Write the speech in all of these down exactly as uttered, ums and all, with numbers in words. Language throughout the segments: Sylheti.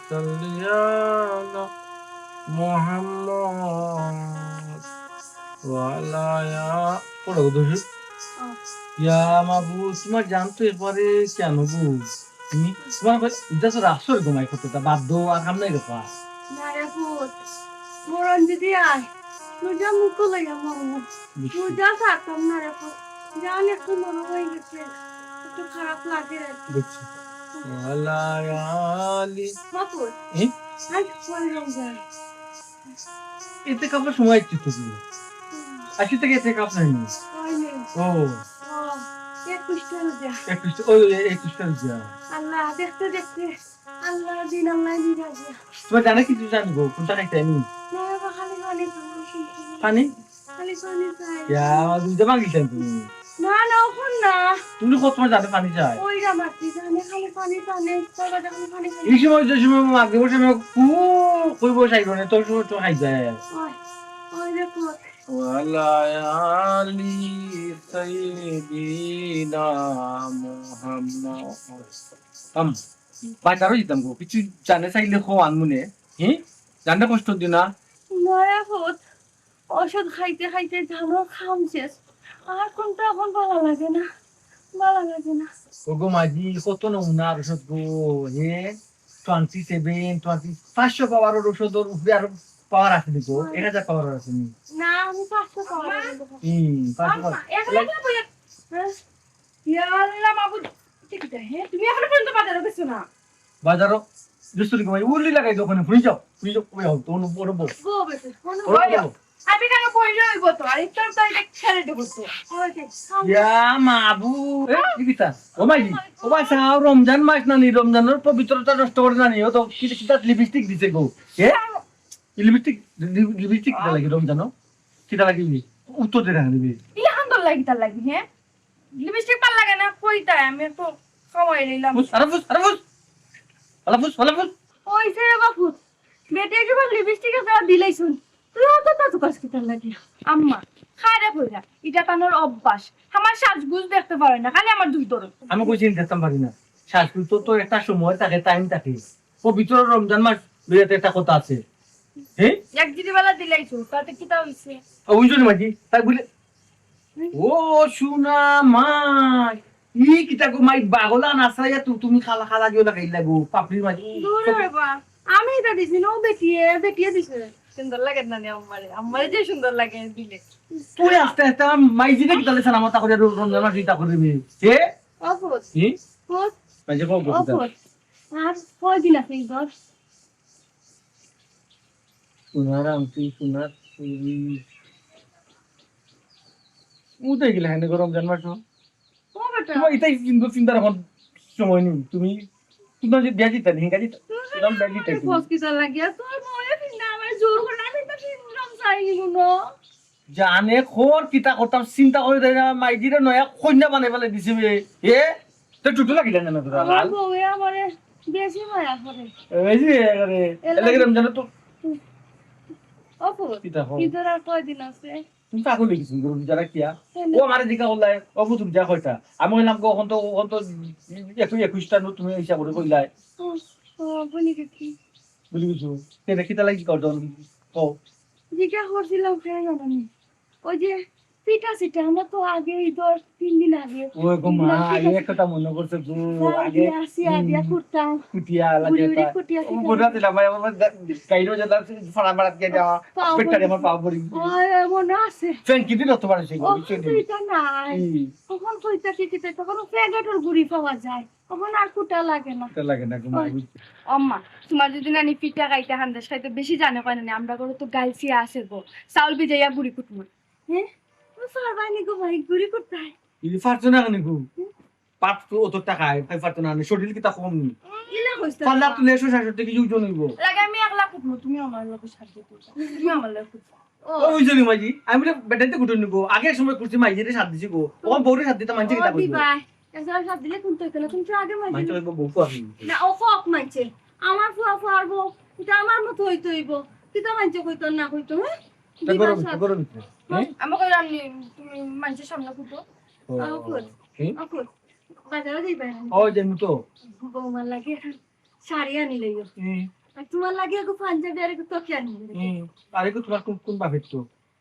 সাল্লি আলা মুহাম্মদ ওয়া আলা ইয়া-, পড়ো গো, ধরো। ইয়া মাবুদ, তোমার জান তো এবারে কেন গো? হুম? তোমার ঘরে উদ্দাস রাখছো রে ঘুমাই করতে, তা বাদ দেও, আর কাম নাই রে পা। না রে পুত, মরণ যদি আয়, রোজা মুখ লইয়া মরমু। বুঝছি। রোজা ছাড়তাম না রে পুত, জান একটু নরম হয়ে গেছে, একটু খারাপ লাগে আর কি। বুঝছি। ওয়ালা আলি। বাপুর, এই? আজ পরে রমজান। এতে কাপড় সময় একটু তো দিল। আজকে থেকে এতে কাপ নাই নি। হয় নাই। ও। ও, একুশটা রোজা। একুশটা, ওই, ওই, একুশটা রোজা। আল্লাহ, দেখতে দেখতে আল্লাহ দিন, আল্লাহ দিন আসবে। তোমার জানে কিছু জানবো, কোনটা খাইতে আমি? না, বাবা, খালি পানি, পানি। পানি? খালি পানি চাই। ইয়া, দুইটা ভাঙি চাই তুমি। না, না, ওখান না। তুমি কত সময় জানে পানি চাই? ওই রে, আমার কি জানে, খালি পানি, পানি, বাবা, যখন পানি খাই। এই সময়, যে সময় মাগরিবর সময় কু-, কইবো চাই করে, তোর সময় তো খাই যায়। ওই, ওই দেখো। ওয়ালা আলি সাইয়্যিদিনা মুহাম্মদ। থাম। বাজারও দিতাম গো, কিছু জানে চাইলে কও আনমুনে। হি? জানে কষ্ট দি না? না রে পুত, ওষুধ খাইতে খাইতে জানো খাম শেষ। আর কোনটা এখন ভালো লাগে না, ভালো লাগে না। ওগো মাঝি, কত নমুনার ওষুধ গো, হে? টোয়েন্টি সেভেন, টোয়েন্টি, পাঁচশো পাওয়ারের ওষুধের উপরে আরো পাওয়ার আছে নি গো? এক হাজার পাওয়ারের আছে নি? না, আমি পাঁচশো পাওয়ারের ওষুধ খাই। হুম, পাঁচশো আম্মা, পাওয়ার। এক হাজার পাওয়ার। হ্যাঁ? ইয়া আল্লাহ মাবুদ, এটা কিতা, হে? তুমি এখনো পর্যন্ত বাজারো গেছো না? বাজারো গেছো নি গো মাই? উল্লি লাগাই দোকানে, ফুরি যাও, ফুরি যাও, ওই হও, তো ওনো, ওনো বউ। গো বেটা, ওনো ওনো বউ। বউ। আমি কেন কইলে হইব তো? আর ইফতার তো এটা ছেড়ে দেবো তো। ওই যে, সামনে। ইয়া মাবুদ, এ, কি কিতা? ও মাই, ও ভাই, সাও রমজান মাস না নি, রমজানের পবিত্রতা নষ্ট করে না নি, ও তো কি, কিতা লিপস্টিক দিছে গো? এ? লিপস্টিক, লি-, লিপস্টিক কিতা লাগে রমজানো? কিতা লাগে? উত্তর দে না দিবি। ইলা হান্দর লাগি তার লাগি, হ্যাঁ? লিপস্টিক ভালা লাগে না, কইতায় আমি একটু খাওয়াই নিলাম। ফুস, আরে ফুস, আরে ফুস। আলা ফুস, আলা ফুস। ওই সে রে বাপু, বেটি একবার লিপস্টিক একটা দিলাইছুন। তুই অত তা তুকাস কিতার লাগি? আম্মা, খারে কইরা, ইটা তানোর অভ্যাস। আমার সাজগুজ দেখতে পারে না, খালি আমার দুষ ধরে। আমি কইছি দেখতাম পারি না। সাজগুজ তো, তো একটা সময় থাকে, টাইম থাকে। পবিত্র রমজান মাস লইয়া তো একটা কথা আছে। হ্যাঁ? এক জিডি বেলা দিলাইছো, তাতে কিতা হইছে? ও, উইজুরি মাঝি, তাই বলে, ও সোনা মাই, ই কিতা গো মাই, বাগলা নাচাইয়া তু-, তুমি খালা খালা গিয়ে লাগাইলা গো, পাপড়ির মাঝে। দূর রে বা, আমি এটা দিছি না, ও বেটিয়ে, বেটিয়ে দিছে। সুন্দর লাগে না নি আম্মারে? আম্মারে যে সুন্দর লাগে দিলে। তুই আস্তে আস্তে আমার মাইজিরে কিতা লেসা নামতা করে রো-, রমজান মাস ইতা করে দিবি। এ? অফুত। হুম? ফুত। মাইজে কও, কও কিতা? অফুত। আর কয়দিন আছে এই দশ? সোনার আংটি, সোনার চুড়ি। উদয় গেলে হ্যাঁ গো রমজান মাস। ও বেটা। তোমার এটাই কিন্তু চিন্তার এখন সময় নেই। তুমি, তুমি যে বিয়া দিতে নেই, গাড়ি তুমি বিয়া দিতে নেই। ফস কিতা লাগিয়া? তোর মনে চিন্তা আমার জোর করে আমি তো চিন্তা চাইনি কোনো। জানে খোর কিতা করতাম চিন্তা করে দেয় না, মাইজিরে নয়া কইন্যা বানাই ফেলে দিছে বে। এ? তো টুটু লাগিলে না তোরা আমার লাল? বউয়ে আমারে বেশি মায়া করে। বেশি মায়া করে। এর এর লাগি লাগি রমজানে তো অফুত। কিতা খবর? কিন্তু আর কয়দিন আছে? তুমি পাগল হয়ে গেছো, গরু যারা কিয়া? কেন? ও আমারে জিজ্ঞা করলাই, "অফুত তুমি যা কয়টা?" আমি কইলাম, "গো, এখন তো, এখন তো একশো একুশটা নোট তুমি হিসাব করে কইলাই।" ও, ও, বলি গেছি। বলি গেছো? কেন, কিতা লাগি কও, কও। জিজ্ঞা করছিলাম, কেন জানো নি? ওই যে পিঠা সিঠা, আমরা তো আগে এই ধর তিন দিন আগে ওই গো মা, তিন দিন আগে আগে পিঠা এই কথা মনে করছে গো, যা আগে, দিয়া আসি, আদিয়া হুম, করতাম। কুটিয়া লাগে বুড়ি বুড়ি তা। কুটিয়া ও সিঠা। বোঝা দিলাম ভাই, আমার গা-, গাইরো যেটা ফাড়া ফাড়া দিয়ে দেওয়া, পাও পেটটা পড়ি। আমার পাও পড়ি। ওই, ওই মনে আছে। ফ্যান কি দিল তোমার সেই ও, বুঝছো নি? তো এটা নাই। হুম। তখন কইতা কি কিতা, তখন প্যাকেটর গুড়ি পাওয়া যায়। তখন আর কুটা লাগে না। কুটা লাগে না গো মা, ওই। বুঝছো? আম্মা, তোমার যদি নানি পিঠা খাইতে, হান্দেশ খাইতে বেশি জানে কয় না নি, আমরা ঘরে তো গাইলসিয়া আছে গো। চাউল ভিজাইয়া গুড়ি কুটমু। হ্যাঁ? ও সারবাই নি গো ভাই, গুড়ি কুটতাই। এই যে পারছো না কেন গো? হুম। পাপ তো অত টাকা, তাই পারতো না, শরীর কিতা কম নি? ইলা কইছ না। পাল্লা তুলে একশো ষাট টাকা কেজি ওজন হইব। লাগে আমি একলা কুটমু, তুমি আমার লগে সাথে কুটবা। তুমি আমার লগে কুটবা। ও। ও, ওই জন্য মাঝি, আমি বলে বেটাইতে কুটুন নিব। আগে এক সময় কুটছি মাঝিরে সাথ দিছি গো। ও বউরে সাথ দিতাম মানছে ও কিতা কইব? দিবা। একজনের সাথ দিলে কুনতে হইতো না, তুমি তো আগে মাঝি। মানছে কইব বউ কো আমি। না, ও কো অক মানছে। আমার ফুয়া ফুয়ার বউ, এটা আমার মতো হইতে হইব। কিতা মানছে কইতো না কইতো, হ্যাঁ? তা দিবা গরম, সাথ। গরম, হ্যাঁ? আমি কইলাম নি, তুমি মানছে সামনে কুটো। ও। ও, কুট। হুম? ও, কুট। বাজারে যাইবা এখন? ও, যাইমু তো। বৌমার লাগে এখন শাড়ি আনি লইও। হুম, আর তোমার লাগি এগু পাঞ্জাবি আর এগু তকিয়া আনি লইও। হুম। আর এগু তোমার কোন, কোন বাপের তো?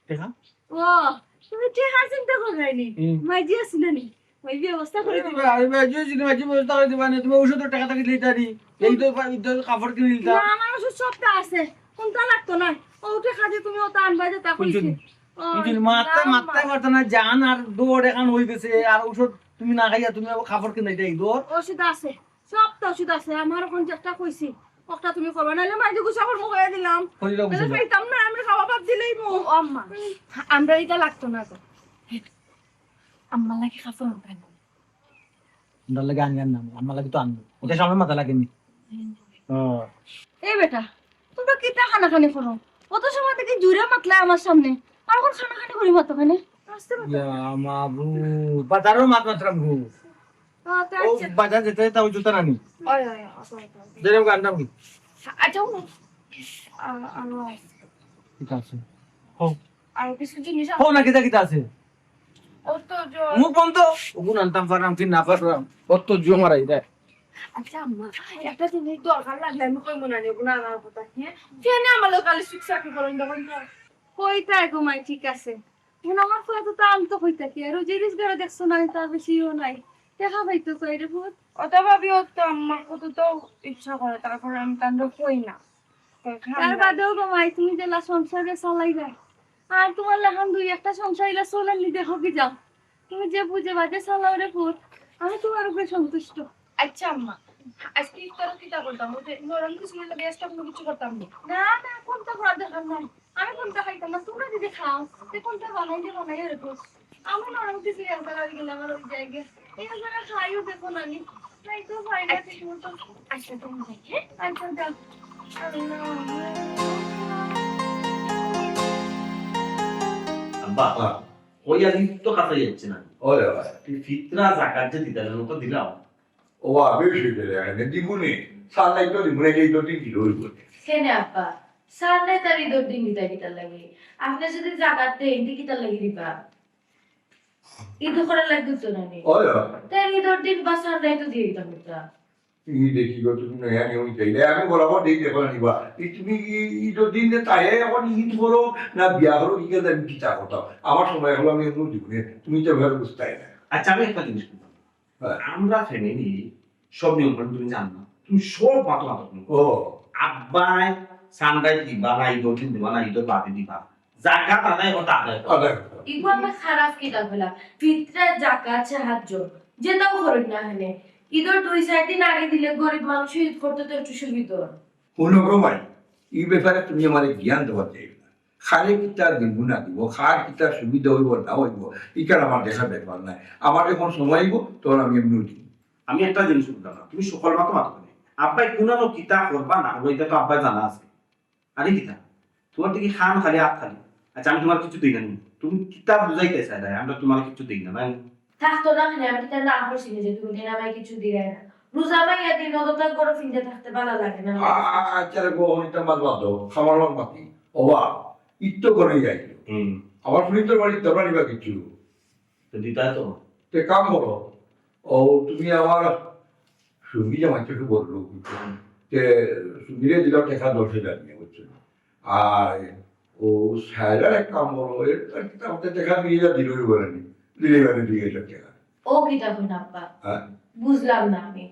দেখা? ও, তুমি টেকা চিন্তা কররায় নি? হুম। মাইজি আছে না নি? ওই ব্যবস্থা করে দিবা। আরে ভাই, যে জিনিস মাঝে ব্যবস্থা করে দিবা না, তুমি ঔষধের টাকা টাকা দিতে পারি। এই তো, এই তো কাপড় কিনে দিতাম। না, আমার ওষুধ সবটা আছে, কোনটা লাগতো না। ও টেকা দিয়ে তুমি ওটা আনবা যেটা কইছি। বুঝলি? বুঝলি? মারতে, মারতে পারতো না, জান আর দৌড় এখন হয়ে গেছে, আর ঔষধ তুমি না খাইয়া তুমি আবার কাপড় কিনে দিতে এই দৌড়। ওষুধ আছে, সবটা ওষুধ আছে। আমার এখন যেটা কইছি, ওটা তুমি করবা, নাহলে মাইজি গুসা করবো কইয়া দিলাম। হয়ে যাও, তাহলে বুঝে যাও। খাইতাম না, আমি খাওয়া বাদ দিলেই মু। ও আম্মা, আমরা এটা লাগতো না তো। আম্মা লাগে কাপড় আনতে হবে। আমার লাগে আনবে না, আমার লাগে তো আনবো। ওটা সামনে মাথা লাগেনি। ও, এ বেটা, তোমরা কিতা কানাকানি করো? অত সময় থেকে জুরে মাতলা আমার সামনে, আর এখন কানাকানি করি মাতো কেনে? আস্তে মাতো। ইয়া মাবু, বাজারও মাত মাতলাম গো। আচ্ছা, ও আচ্ছা। বাজার যেতে যেতে ওই জুতা নানি। ওই, ওই, ওই, ওই, ওই। দেরে গান নাম কি? আচ্ছা, ও, আ, আ, ঠিক আছে। হো, আর কিছু জিনিস হো না কিতা কিতা আছে? ও তো জো মুখ বন্ধ। ওগুন আনতাম পারলাম কি না পারলাম? অত জুয়া মারাই দেয়। আচ্ছা আম্মা, একটা জিনিস দরকার লাগলে আমি কইমু না নি, ওগুন আনার কথা, হ্যাঁ? কেনে আমার লোক খালি চুপ চাকরি করেন তখন তো? কইতায় গো মাই, ঠিক আছে। এখন আমার ফুয়া তো আনতো কইতা কি, আর ওই যে রিস বেড়া দেখছো না, তার বেশিও নাই। দেখা পাইতো কই রে ফুত? অত ভাবি, ও তো আম্মা কত তো ইচ্ছা করে, তারপরে আমি তান্ডব কই না। তার বাদেও গো মাই, তুমি যেলা সংসারে চালাই যায়, আর তোমার লাখান দুই একটা সংসার ইলা চলেন নি দেখো কি যাও। তুমি যে বুঝে বাজে চালাও রে ফুত, আমি তোমার উপরে সন্তুষ্ট। আচ্ছা আম্মা, আজকে ইফতারও কিতা করতাম? ওই যে নরম কিছু হইলে বেশ কোনো কিছু করতাম না। না, না, কোনটা করার দরকার নাই। আমি কোনটা খাইতাম না, তোমরা যদি খাও, তে কোনটা বানাই দে, বানাই রে ফুত। আমি নরম কিছু একবার আর গেলে আমার ওই জায়গায়। এই একবার আর খাইও দেখো না নি। তাই তো খাই না ঠিক মতো। আচ্ছা, তুমি যাই, হ্যাঁ? আচ্ছা, যাও। আল্লাহ। আব্বা, কই আজ তো কাছে যাচ্ছে না। ওরে বাবা, তুই ফিতরা জাকাত যে দিতে লাগে, ওটা দিলাম। ও আবে সেটা এনে দিবুনি, সালাই তো দিবুনি, এই তো দিন দিল ওই বলে। কেনে আব্বা? সালাই তার ইদর দিন দিতা কিতা লাগে? আপনি যদি জাকাত দেন, ইদি কিতা লাগে দিবা? ইদ করার লাগি তো না নি। ওরে, তাই ইদর দিন বা সালাই তো দিয়ে দিতাম ওটা। ই দেখি গো, তুমি নয়া নিয়ম চাইলে, আমি বরাবর দেই দেখো না নিবা। এই তুমি ই-, ইদর দিন যে তাই এখন ইদ করো না বিয়া করো, ই গেলে আমি কিতা করতাম? আমার সময় এখন আমি এমন দিবুনি, তুমি তো ভালো বুঝতাই না। আচ্ছা, আমি একটা জিনিস বলতাম। হ্যাঁ। আমরা ফ্যামিলি সব নিয়ম কানুন তুমি জানো না, তুমি সব মাতো মাতো তুমি। ও, আব্বায় সানডে দিবা না, ইদর দিন দিবা না, ইদর বাদে দিবা, জাকাত আদায় ওটা আদায় করো। আদায় করো। ইগু আমরা খারাপ কিতা বলা? ফিতরা, জাকাত, সাহায্য, যেটাও করুন না কেনে, ইদর দুই চার দিন আগে দিলে গরিব মানুষ ইদ করতে তো একটু সুবিধা হয়। কোনো রকমাই, এই ব্যাপারে তুমি আমার জ্ঞান দেওয়া চাই না। খালি কিতা দিব না দিব, খার কিতা সুবিধা হইব না হইব, এখানে আমার দেখার ব্যাপার নাই। আমার যখন সময় হইব, তখন আমি এমনি দিব। আমি একটা জিনিস বুঝলাম না, তুমি সকল মাতো মাতো কেনে? আব্বায় কুনানো কিতা করবা না করবা, এটা তো আব্বায় জানা আছে। আরে কিতা, তোমার দেখি খান খালি, হাত খালি। আচ্ছা, আমি তোমার কিছু দিই না নি। তুমি কিতা বুঝাইতে চাই না, আমরা তোমার কিছু দিই না, নাই? থাকতো না কেনে, আমি কিতা না করছি নি যে তুমি কেনে আমায় কিছু দিলে না? রোজা মাইয়া দিন অতটা গরো ফিন্দে থাকতে ভালো লাগে না। আ-, আ-, আচ্ছা রে গো, অনেকটা মাত বাদ দাও, খাবার মাত মাতি। ওবা, ইত্য করে যাই। হুম, আমার ফ্রিজের বাড়ি দরকার নিবা কিছু। তো দিতায় তো। তে কাম করো, ও তুমি আমার সুমি জামাই চোখে বললো, তে সুমিরে দিলাম টাকা দশ হাজার নিয়ে, বুঝছো? আর ও সাইলার এক কাম করো, এর একটা আমাকে টাকা দিয়ে যা দিল, ওই বলেনি, দিলে মানে দুই হাজার টাকা। ও কিতা কইন আব্বা? হ্যাঁ। বুঝলাম না আমি।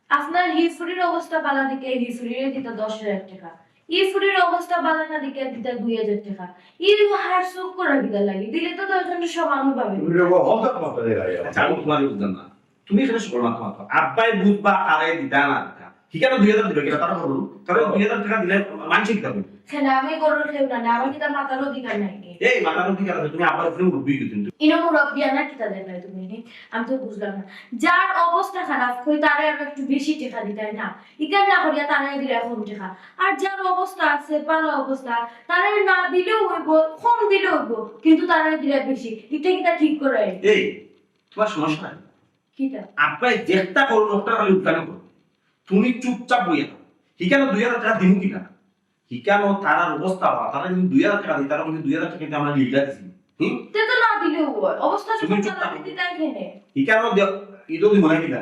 আপনার হি ফুরির অবস্থা ভালা দিকে হি ফুরিরে দিতা দশ হাজার টাকা, ই ফুরির অবস্থা ভালা না দিকে দিতা দুই হাজার টাকা। ই হার সুখ করা দিতা লাগে, দিলে তো দুইজনরে সমানভাবে। তুমি রে বাবা, হঠাৎ মাথা দিয়ে লাগে। আচ্ছা, আমি তোমার বুঝলাম না, তুমি এখানে সকল মাতো মাতো। আব্বায় বুঝবা কারে দিতা না দিতা। হিকানো দুই হাজার দিবে কিনা, তারা বলুন। তারা দুই হাজার টাকা দিলে মানসিক দিতা। কেনে আমি গরুর খেউ না, আমার কিতা মাতার অধিকার নাই নি? এই মাতার অধিকার আছে, তুমি আব্বার উপরে মুরব্বি কিন্তু। ইনো মুরব্বি আনা কিতা দেন নাই তুমি নি? আমি তো বুঝলাম না। যার অবস্থা খারাপ, কই তারে আর একটু বেশি টাকা দিতায় না? ইকার না করিয়া তারে দিলে কম টাকা। আর যার অবস্থা আছে, ভালা অবস্থা, তারে না দিলেও হইব, কম দিলেও হইব, কিন্তু তারে দিলে বেশি। ইটা কিতা ঠিক করে? এই, তোমার সমস্যা নাই। কিতা? আব্বায় যেটা করুন, ওটা খালি উদ্ধার করো। তুমি চুপচাপ বইয়া থাকো। হিকানো দুই হাজার টাকা দিমু কিনা? হিকানো তারার অবস্থা বা, তারা কিন্তু দুই হাজার টাকা দিই, তারা কিন্তু দুই হাজার টাকা কিন্তু আমরা লিখা দিছি। হুম? তে তো না দিলেও হয়। অবস্থা তুমি যখন চুপ খারাপ, থাকো। দিতায় কেনে? হিকানো দে-, ইদো দিব না কিনা?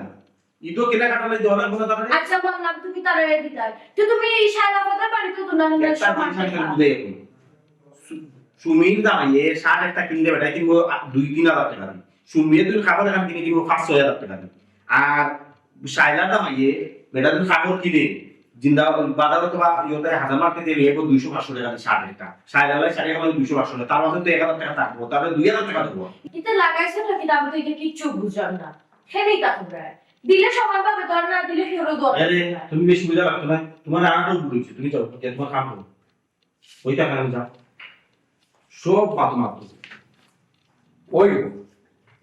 ইদো কেনাকাটা নাই, দোকান কোনো তারা নেই। আচ্ছা, বললাম তুমি তারা দিতাই, তো তুমি এই সারা কথা বাড়িতে দুলান একটা জিনিস আমি বুঝে এখন। সু- সুমির দামাইয়ে শার্ট একটা কিনলে বেটা কিনবো আ- দুই তিন হাজার টাকা দিয়ে। সুমিয়ে তুই কাপড় এখান কিনে কিনবো পাঁচ ছয় হাজার টাকা দিয়ে। আর শাইলার দামাইয়ে বেটা তুই কাপড় কিনে জিন্দা বাজারে তো বা ইয়েতে হাজার মার্কেটে নিয়ে দুইশো পাঁচশো টাকা দিয়ে শার্ট একটা। শাইলার শাড়ি এখন দুইশো পাঁচশো টাকা, তার মাঝে তো এক হাজার টাকা থাকবো, তারপরে দুই হাজার টাকা দেবো। এটা লাগাইছো নাকি? আমি তো এটা কিচ্ছু বুঝলাম না। খেলেই তা তোমরা দিলে সমানভাবে ধর, না দিলে কেউ ধর। আরে, তুমি বেশি বুঝা লাগতো না, তোমার আনাটা ভুল হয়েছে, তুমি যাও, গিয়ে তোমার কাম করো। ওই টাকা আমি যা, সব বাদ মারতো। ওই,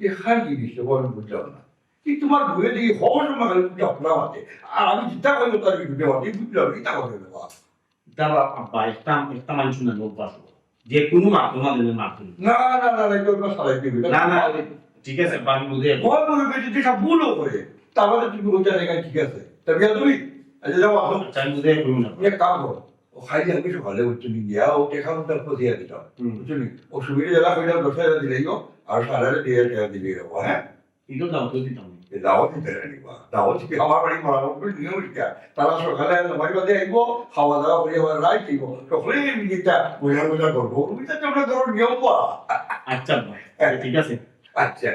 এখান জিনিসটা আমি বুঝলাম না। কি তোমার বউয়ে দেখি হওয়ার সময় খালি উঠে আপনার মাঝে, আর আমি চিন্তা করি তার বিরুদ্ধে মাঝে বুঝলাম, এটা কথা দেবো। দাদা, আব্বা, একটা একটা মানুষ না লোক বাসো, যে কোনো মাধ্যমে দিলে মাধ্যমে। না না না না, এটা ওটা সারাই দিবি। না না, ঠিক আছে, বাড়ি বুঝে যাবো। ভয় মনে করি যদি সব ভুলও করে, তাহলে তুমি ওইটা লেখা ঠিক আছে। তা বিয়া তুমি, আচ্ছা যাও আসো। আচ্ছা, আমি বুঝে যাবো না। তুমি এক কাম করো, ও খাই দিয়ে কিছু ভালো বুঝছো নি গিয়া, ও টেকা উঠে ফসিয়া দিলাম। হুম। বুঝছো নি? ও সুবিধা যারা কইলাম দশ হাজার দিলেই গো, আর সাড়ে দিয়ে টেকা দিলেই গো, হ্যাঁ? কিন্তু দাও তো দিতাম। এ দাওয়াত দিতে জানি বা, দাওয়াত কি আমার বাড়ি মারা বলবে নিয়ম এটা। তারা সকালে নয় বাজে আইবো, খাওয়া দাওয়া করে আবার রাত আইবো। সকলে মিলিটা মজা মজা করবো। ওইটা তো আমরা ধরো নিয়ম বা। আচ্ছা, আব্বা, ঠিক আছে। আচ্ছা।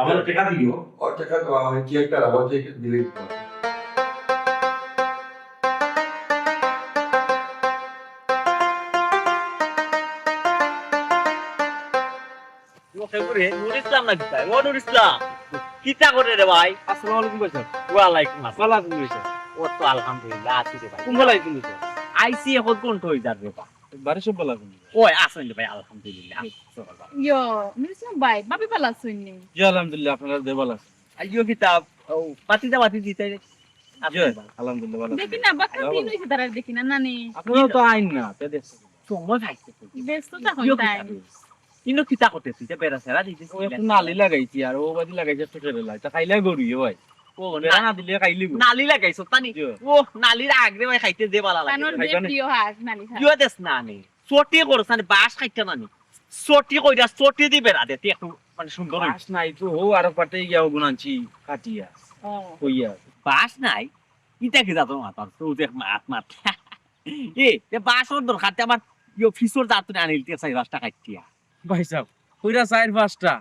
আমার টেকা দিও। ও টেকা তো আমি কি একটা রাখবো যে দিলে দিতে হবে। ও কে করে? নুর ইসলাম না কিতা? ও নুর ইসলাম, কিতা করে রে ভাই? আসসালামু আলাইকুম ভাই সাহেব। ওয়ালাইকুম আসসালাম। ভালো আছেন ভাই সাহেব? ও তো আলহামদুলিল্লাহ আছি রে ভাই। কোন ভালো আছেন ভাই সাহেব? আইছি এখন কোন হয়ে যার রে ভাই? বাড়ির সব ভালো আছেন? ওই আছেন রে ভাই, আলহামদুলিল্লাহ। ইয়ো, নুর ইসলাম ভাই, ভাবি ভালো আছেন নি? জি আলহামদুলিল্লাহ, আপনারা দে ভালো আছেন? আইও কিতা, ও পাতি দা পাতি দিতে। জি আলহামদুলিল্লাহ ভালো আছি। দেখি না, বাক্কা দিন হইছে তারা দেখি না, নানি। আপনারা তো আইন না, তে দেখছেন। সময় পাইছে। ব্যস্ত তখন ইয়ো তাই। কিতা রে? ইনো কিতা করতে তুই? বেড়া সেরা দিছিস। ও একটু নালি লাগাইছি আর ও বাদি লাগাইছে একটু কেরেলা। এটা খাইলে গরু ইয়ে ভাই। ও বেড়া না দিলে খাইলি গো। নালি লাগাইছো তানি? জি। ও নালির আগ রে ভাই, খাইতে যে ভালো লাগে। তানোর যে খাইবা নি? প্রিয় হাঁস নানি খা। ইয়ো দেস না নে। চটি করছ না, বাঁশ খাইতে না নি। চটি কইরা চটি দি বেড়া দে, তুই একটু মানে সুন্দর হইবি। বাঁশ নাই তো, ও আরো পাতে গিয়া ওগুন আনছি কাটিয়া। ও। কইয়া। বাঁশ নাই? ইটা কি জাতর মাত? তো দেখ মাত মাত। এ, এ বাঁশর দরকার, তে আমার ইয়ো ফিসর জাত তুই আনিল, তে চাই বাঁশটা কাটিয়া। ভাই সাহেব, কইরা চাইর পাঁচটা।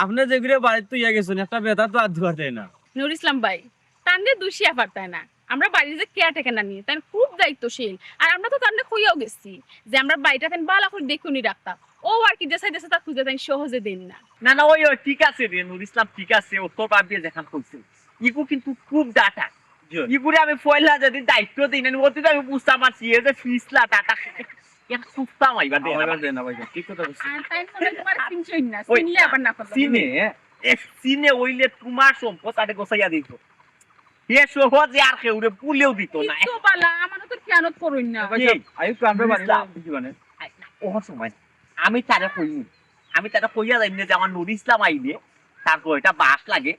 আপনি যে ঘুরে বাড়িত তো ইয়া গেছেন, একটা বেটা তো আর ধোয়া দেয় না। নুর ইসলাম ভাই, তানরে দুষিয়া পারতায় না। আমরা বাড়ির যে কেয়ারটেকার নানি, তাই খুব দায়িত্বশীল। আর আমরা তো তানরে কইয়াও গেছি যে আমরা বাড়িটা তাই বালা করে দেখুনি রাখতাম। ও আর কি দেশাই দেশে তা খুঁজে তাই সহজে দেন না। না না, ওই ওই ঠিক আছে রে নুর ইসলাম, ঠিক আছে, ও তোর বাপ দিয়ে যেখান কইছে, ইগু কিন্তু খুব ডাটা। জি। ইগুরে আমি পয়লা যদি দায়িত্ব দিই না, ওতে তো আমি বুঝতে পারছি, এ যে ফিসলা ডাটা, এক সুস্তা মাইবা দে না। আমার দেয় না ভাই, ঠিক কথা বলছেন। আর তাই মনে হয় তোমার চিনছই না, ওই, চিনলে আবার না করবে। চিনে, এ চিনে ওইলে তোমার সম্পদ আরে গোসাইয়া দিত। এ সহজে আর কেউরে ভুলেও দিত না। তো বালা, আমার তো খেয়ানত করুন না। ভাই সাহেব, আয়ুব তো আমরা বাড়ি না, বুঝি মানে। ওহর সময় আমি তারে কই, আমি তারে কইয়া যাই না যে আমার নুর ইসলাম আইলে তার কয়টা বাঁশ লাগে,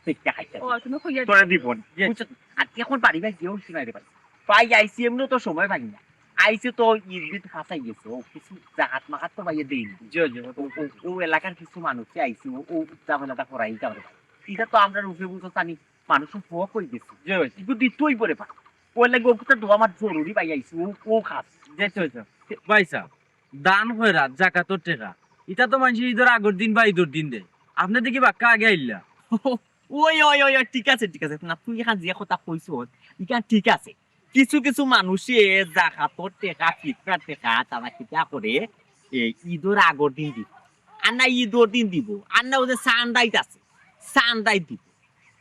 দেখতে খাইতে। ও, তুমি কইয়া তোরে দিব না। জি। বুঝছো? আর এখন বাড়ি ভাই গিয়েও সীমায় রে ভাই। ভাই আইসি এমনি তো সময় পাই না। আইসে তো ইদ্দিত ফাঁসাই গেছে, ও কিছু জাগাত মাগাত তো ভাইয়ে দেই না। জি, জি, ও তো ও, ও, ও এলাকার কিছু মানুষে আইসে, ও, ও ঝামেলাটা করাই যাবে ভাই। এটা তো আমরা রূপে বুঝো জানি, মানুষ হক হয়ে গেছে। জি ভাই। কিন্তু দিতই পরে পারে। ও লাগে ও তো আমার জরুরি ভাই আইসে, ও, ও খাস। জি, জি, জি। ভাই সাহেব, দান খয়রাত, জাকাতর টেকা, ইটা তো মানষে ইদর আগর দিন বা ইদর দিন দেয়। আপনি দেখি বাক্কা আগে আইলা। ওই, ওই, ওই, ওই, ঠিক আছে, ঠিক আছে। না, তুই এখান যে কথা কইছস, ইখান ঠিক আছে। কিছু কিছু মানুষে জাকাতর টেকা, ফিতরার টেকা, তারা কিতা করে, এই ইদর আগর দিন দিব। আর না ইদর দিন দিব, আর না ওই যে সানরাইজ আছে, সানরাইজ দিব।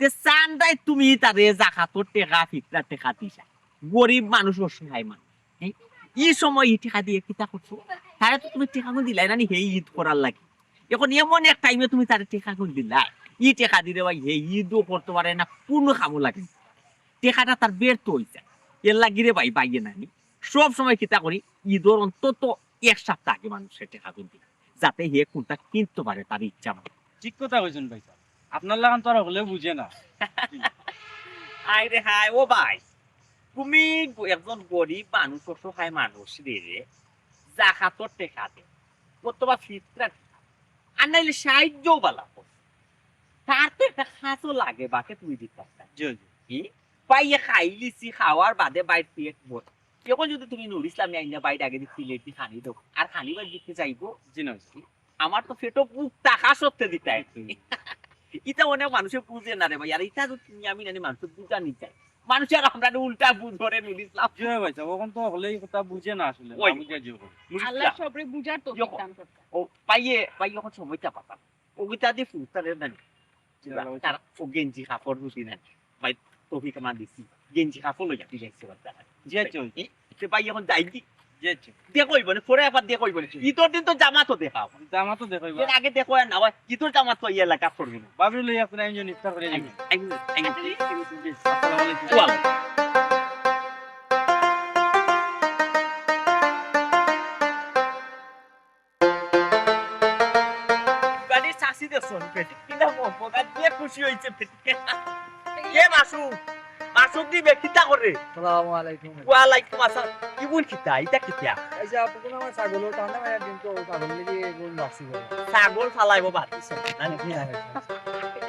তে সানরাইজ তুমি তারে জাকাতর টেকা, ফিতরার টেকা দিছা। গরিব মানুষ, অসহায় মানুষ। হ্যাঁ? ই সময় ই টেকা দিয়ে কিতা করছো? তারে তো তুমি টেকা দিলাই না নি, হে ইদ করার লাগি। এখন এমন এক টাইমে তুমি তারে টেকা দিলাই, ই টেকা দিলে ভাই হে ইদও করতে পারে না, কোনো কামও লাগে না। টেকাটা তার ব্যর্থ হয়ে যায়। এর লাগি রে ভাই, বাইয়ে নানি। সব সময় কিতা করি, ইদর অন্তত এক সপ্তাহ আগে মানুষের টেকা দিই, যাতে হে কোনটা কিনতে পারে তার ইচ্ছা মতো। ঠিক কথা কইছেন ভাই সাহেব। আপনার লাগান তো আর হলে বুঝে না। আয় রে হায়, ও ভাই, তুমি গ-, একজন গরিব মানুষ, অসহায় মানুষ রে, রে, জাকাতর টেকা দে, অথবা ফিতরা টেকা, আর নাইলে সাহায্যও বালা কর। তার তো একটা খাসও লাগে, বাকে তুমি দিতাম না। জি, জি। কি? পাইয়ে খাইলিছি, খাওয়ার বাদে বাইর পেট ভর। এখন যদি তুমি নুর ইসলামে আইনা বাইর আগে দি প্লেট দি খানি দাও, আর খানি বাইর দিতে চাইবো? জি না, জি। আমার তো পেটো ভুক থাকা সত্ত্বে দিতায়। হুম। ইটা অনেক মানুষে বুঝে না রে ভাই, আর ইটা তো তুমি আমি জানি মানুষে বুঝা নিতে চায়। মানুষে আর আমরা উল্টা বুঝ ধরে নুর ইসলাম। জি ভাই সাহেব, এখন তো হলেই কথা বুঝে না আসলে, ওই। না বুঝে জি। নুর আল্লাহ ইসলাম। সবরে বুঝার তৌফিক যখন দান করুক। ও পাইয়ে, পাইয়ে এখন সময়টা পাতাম। ওগুতা দি ফুলতারে জানি। জি, ভালো হয়েছে। তারা ও গেঞ্জি কাপড় বুঝি না। ভাই, তৌফিক আমার দিছি। গেঞ্জি কাপড় লইয়া তুই যাইছে বাচ্চা। জি, আচ্ছা। এ, সে ভাই এখন যাই কি? জি, আচ্ছা। দেখো ইবনে, পরে আবার দেখো ইবনে। জি। ঈদর দিন তো জামা তো দেখাও। জামা তো দেখো এর এবার। আগে দেখো আর না হয়, ঈদর জামা তো এই এলাকা পড়বে না। ভাবি লইয়া আপনি একজন ইফতার করে দিবেন। আইন, আইন, আইন। আচ্ছা, জি। আসসালামু আলাইকুম। ওয়ালাইকুম। গাড়ির চাচি দেখছো নি? বেটি কিনা মন পকা দিয়ে খুশি হইছে বেটি। এ মাসু, মাসুক দি বেটি কিতা করে? সালামু আলাইকুম। ওয়ালাইকুম আসসালাম। ইগুন কিতা? ইটা কিতা? এই যে আপনি আমার ছাগল, টানা মেরা দিন তো ছাগল নিয়ে এগুন বাসি করে। ছাগল ফালাইবো বাদ দিছো। না, না, না।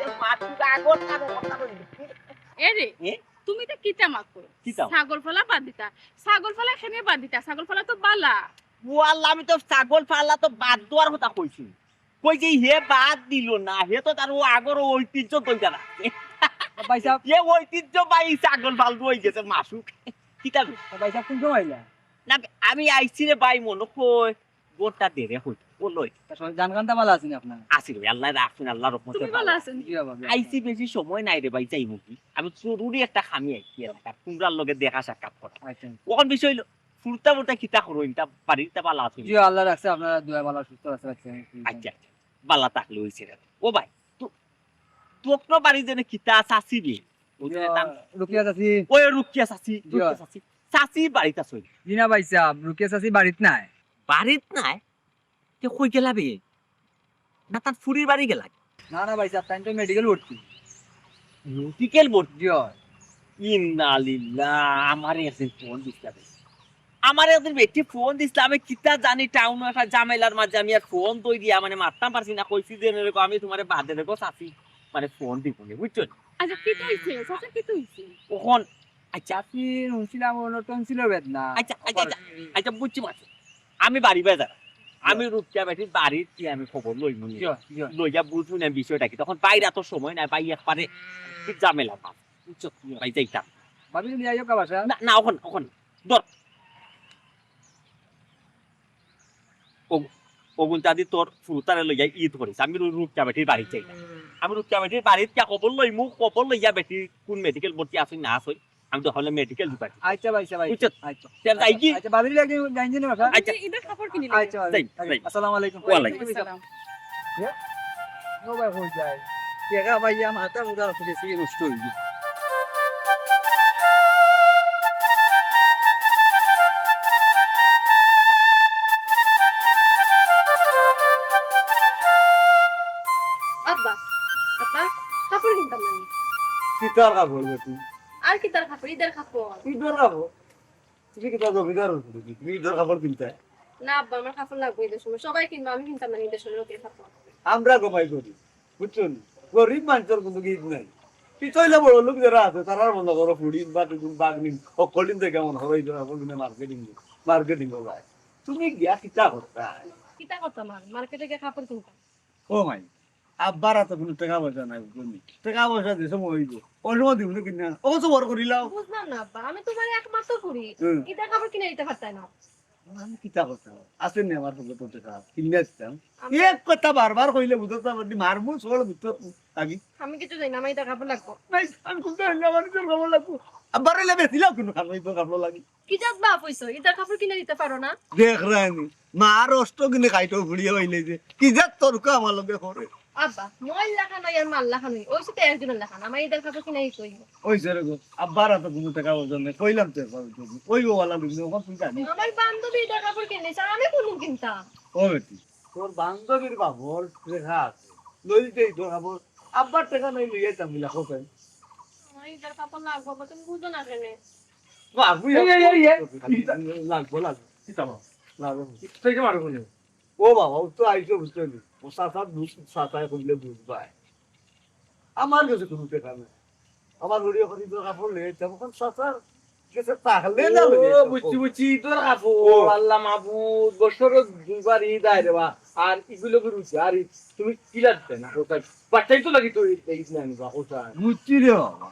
এ মাসুক আগর কারো কথা বলি। এ রে, এ? তুমি তো কিতা মাত করো? কিতা? ছাগল ফালা বাদ দিতা। ছাগল ফালা এখানে বাদ দিতা। ছাগল ফালা তো বালা। ও আল্লাহ, আমি তো ছাগল ফালা তো বাদ দেওয়ার কথা কইছি। কই যে হে বাদ দিল না, হে তো তার ও আগর ও ঐতিহ্য ধইরা রাখছে। ভাই সাহেব। এ ঐতিহ্যবাহী ছাগল ফালতু হয়ে গেছে মাসুক। কিতা রে? ভাই সাহেব, কোন সময় আইলা? না, আমি আইছি রে ভাই, মনে কই ঘন্টা দেড়ে হইল। ও লই। তা সবাই জান কান্দা ভালো আছেন আপনারা? আছি রে ভাই, আল্লাহ রাখছেন, আল্লাহ রহমতে তুমি ভালো ভালো। আছেন? জি বাবা, জি। আইছি, বেশি সময় নাই রে ভাই, যাইমু কি? আমি জরুরি একটা কামে আইছি এলাকার, তোমরার লগে দেখা সাক্ষাৎ করা। আচ্ছা। ওখান বিষয় হইলো, ফুরতা ফুরতা কিতা করো, ইনতা বাড়ির তা ভালো আছো? জি, আল্লাহ রাখছে, আপনারা দোয়া ভালো সুস্থ আছে, রাখছে। আচ্ছা, আচ্ছা, ভালো থাকলে হইছে রে। ও ভাই, তো, তো আপনার বাড়ি যেন কিতা চাচি বে? ওই যে জি, তাম-, রুকিয়া চাচি। ওই রুকিয়া চাচি, জি। রুকিয়া চাচি। চাচি বাড়িত আছে? জি না ভাই সাহেব, রুকিয়া চাচি বাড়িত নাই। বাড়িত নাই? তে কই গেলা বে? না, তার ফুরির বাড়ি গেলা? না, না ভাই সাহেব, তাই তো মেডিকেল ভর্তি। মেডিকেল ভর্তি? জি অয়। ইন্না লিল্লাহ, আমারে একদিন ফোন দিছলা বে। আমারে একদিন বেটি ফোন দিছলা, আমি কিতা জানি টাউনো একটা ঝামেলার মাঝে আমি আর ফোন দই দিয়া মানে মারতাম পারছি না, কইছি যে, "এনে রেখো, আমি তোমারে বাদে রেখো চাচি, মানে ফোন দিব নে", বুঝছো? আচ্ছা, কিতা হইছে? চাচা, কিতা হইছে? ওখন, আচ্ছা। চাচি, শুনছিলাম ওনার টনসিলের বেদনা। আচ্ছা, আচ্ছা, আচ্ছা, আচ্ছা, বুঝছি, মাসু। আমি বাড়ি বাজার। আমি রুকিয়া বেটির বাড়িত কি আমি খবর লইমু নি। জি, জি। লইয়া বুঝমু না বিষয়টা কি। তখন বাইরে তো সময় নাই, ভাই একবারে খুব ঝামেলা মাছ। বুঝছো? জি। ভাই যাইতাম। ভাবি, তুমি আইও কা বাসা? না, না, ওখানে, ওখানে। ধর। ও, ওগুন চাদি তোর ফুরুতারে লইয়া ঈদ করিস। আমি রু-, রুকিয়া বেটির বাড়ি যাই না। আমি রুকিয়া বেটির বাড়িত গিয়া খবর লইমু, খবর লইয়া বেটি কোন মেডিকেল ভর্তি আছে না আছে, আমি তো হলে মেডিকেল ডিপার্টমেন্ট। আচ্ছা ভাই, আচ্ছা ভাই। বুঝছো? আচ্ছা। তে যাই কি? আচ্ছা, ভাবি, একদিন যাই নি বাসা? আচ্ছা। ঈদের কাপড় কিনি আচ্ছা, ভাই। যাই, যাই। আসসালামু আলাইকুম। ওয়ালাইকুম আসসালাম। এ? ও ভাই, কই যায়? টেকা পাইয়া মাথা মুথা গেছে, নষ্ট হয়ে গেছে। আব্বা, আব্বা, কাপড় কিনতাম না নি? কিতার কাপড় গো তুই? আর কিতার কাপড়? ঈদের কাপড়। ঈদের কাপড়? তুমি কিতা জমিদার হইছো নাকি? তুমি ঈদের কাপড় কিনতে? না আব্বা, আমার কাপড় লাগবে ঈদের সময়। সবাই কিনবো, আমি কিনতাম না ঈদের সময় নতুন কাপড়। আমরা গমাই করি, বুঝছো নি? গরিব মানুষের কোনো ঈদ নাই। পিছইলে বড় লোক যারা আছে, তারার মনে করো ফুড়িন বা টুকুন বাগনিন, হকলিন থেকে মনে করো ঈদের কাপড় কিনে মার্কেটিং, মার্কেটিং যায়। তুমি গিয়া কিতা করতা? কিতা করতাম আর? মার্কেটে গিয়ে কাপড় কিনতাম। ও মাই, আব্বার হাতে কোনো টেকা পয়সা নাই, বুঝছো নি? টেকা পয়সা যে সময় হইব, ওই সময় দিব না কিনা? ও তো বড় করিলাও। বুঝলাম না আব্বা, আমি তোমার একমাত্র ফুড়ি, হুম। ঈদের কাপড় কিনে দিতে পারতাই না। আমি কিতা করতাম? আছে নি আমার পকেটে টেকা? কিনে দিতাম। আমি এক কথা বারবার কইলে বুঝতে পারবি, মারমু সরল বুঝতে থাকি। আমি কিছু জানি না, আমার ঈদের কাপড় লাগবো। নাই, আমি খুলতে পারি না, আমার ঈদের কাপড় লাগবো। আব্বার হইলে বেশিলাও কিন্তু কাপড়, ঈদের কাপড় লাগে। কি জাত বাপ হইছো? ঈদের কাপড় কিনে দিতে পারো না? দেখ রানি, মার অষ্ট কিনে খাইতো ঘুরিয়ে হইলে যে, কি জাত তর্ক আমার লগে করে। আব্বা, মইর লাখান আর মার লাখান হই, ওই সাথে একজনের লাখান, আমার ঈদের কাপড় কিনে দিতে হইব। ওই যে রে গো, আব্বার হাতে কোনো টাকা পয়সা নেই, কইলাম তো একবার ওই জন্য। ওই গো ওয়ালা দিন, ওখান তুই জানি। আমার বান্ধবী ঈদের কাপড় কিনে দিছে, আর আমি কোন কিনতাম? ও বেটি, তোর বান্ধবীর বাবর রেখা আছে, লই দিতে ঈদের কাপড়, আব্বার টাকা নাই লইয়া যাম গিলা, কোথায়? আমার ঈদের কাপড় লাগবো, আব্বা, তুমি বুঝো না কেনে? বাবু, এই, এই, এই, এই। লাগবো, লাগবো। কিতা বাবা? লাগবো। তুই কে মারবো নি? ও বাবা, ও তো আইসো বুঝতে নি। ও চাচা বুঝ-, চাচায় কইলে বুঝবায়। আমার গেছে কুনু টেকা নাই। আমার ঘড়ি অখন ইদর কাপড় লইয়া আইতাম, অখন চাচার গেছে থাকলে না লইয়া ও, আইতাম। বুঝছি, বুঝছি, ইদর কাপড়। ও। আল্লাহ মাবুদ, বছরো দুইবার ইদ আয় রে বা। আর ইগুলো কি রুচি? আর ইদ তুমি কিলা দিতায় না, কোথায়? বাচ্চাই তো লাগি তো ইদ, ইদ নাই বা, কোথায়? বুঝছি রে বাবা,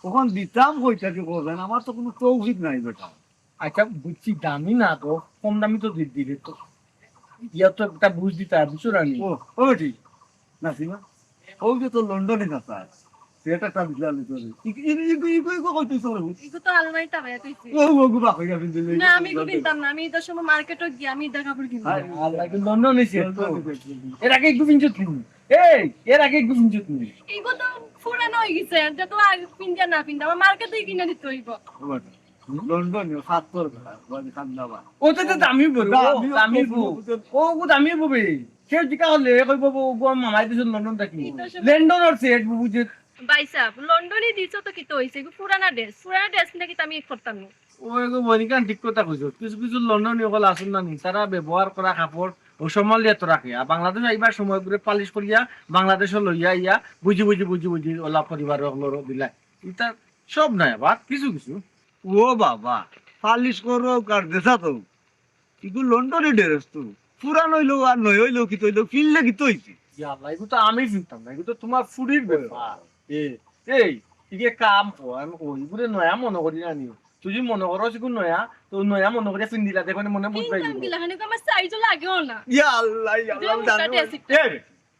অখন দিতাম কই থাকি কোথায়? আমার তো কুনু তৌফিক নাই বেটা। আচ্ছা, বুঝছি, দামি না তো, কম দামি তো দি-, দিলে তো। ইয়া তো একটা বুঝ দিতা, বুঝছো না নি? ও, ও বেটি, নাসিমা, ও যে তোর লন্ডনি চাচা, সেটা একটা বিশাল তোর। ইগু, ইগু, ইগু, ইগু কই তুই চলে? ইগু তো আলমারি টাবাইয়া তুইছি। ও, ও, গু বাপ, ইগু ফিনতে না, আমি ইগু ফিনতাম না, আমি ইদর সময় মার্কেটো গিয়া আমি ইদর কাপড় কিনতাম। হ্যাঁ, আল্লাহ, ইগু লন্ডনি সে তো। লন্ডনি সে। এর আগে ইগু ফিনছত নি? এই, এর আগে ইগু ফিনছত নি? ইগু তো পুরানা অই গেছে, যত আগে ফিনতা না ফিনতা, আমার মার্কেটে কিনা দিতে অইব। ও বেটা। লন্ডনি, সাত্তর বেটা, বাড়ি খান্দাবা। ও তো, তো দামি বড়, ও দামি, দামি ও বউ। বুঝে। ও, ও দামি বউ বে। কেউ জিকা করলে, কইব, বউ, বউ, মামাই দিছইন লন্ডন থাকি। এই তো সব লন্ডনর সেট, বুঝে। ভাই সাহেব, লন্ডনি দিছো তো কিতা অইছে? ইগু পুরানা ড্রেস, পুরানা ড্রেস নাকি আমি করতাম না। ও, এগু মনিকান ঠিক কথা কইছো। কিছু কিছু লন্ডনি অকল আছইন না নি, তারা ব্যবহার করা কাপড় ও সম্ভালিয়া তো রাখে। আর বাংলাদেশ আইবার সময় করে পালিশ করিয়া বাংলাদেশো লইয়া আইয়া বুঝি বুঝি বুঝি বুঝি ওলা পরিবার অকলর দিলা। ইতা সব নায় আবার, কিছু কিছু। ও বাবা, পালিশ করো কার দেশা তো। ইগু লন্ডনি ড্রেস তো। পুরান অইলো আর নয়া অইলো, কিতা অইলো, ফিনলে কিতা অইছে? ইয়া আল্লাহ, ইগু তো আমি ফিনতাম না, ইগু তো তুমার ফুড়ির ব্যাপার। এ, এই, ইগে কাম কর, আমি কই, ইগুরে নয়া মনো করি না নি। তুই যদি মনো করস ইগু নয়া, তো নয়া মনো করি ফিন্দিলা, দেখো মনে বুঝবায়। কিনতাম কিলা, খানিক আমার সাইজও লাগেও না। ইয়া আল্লাহ, ইয়া আল্লাহ, মোটা জানো। ড্রেস একটা। এ,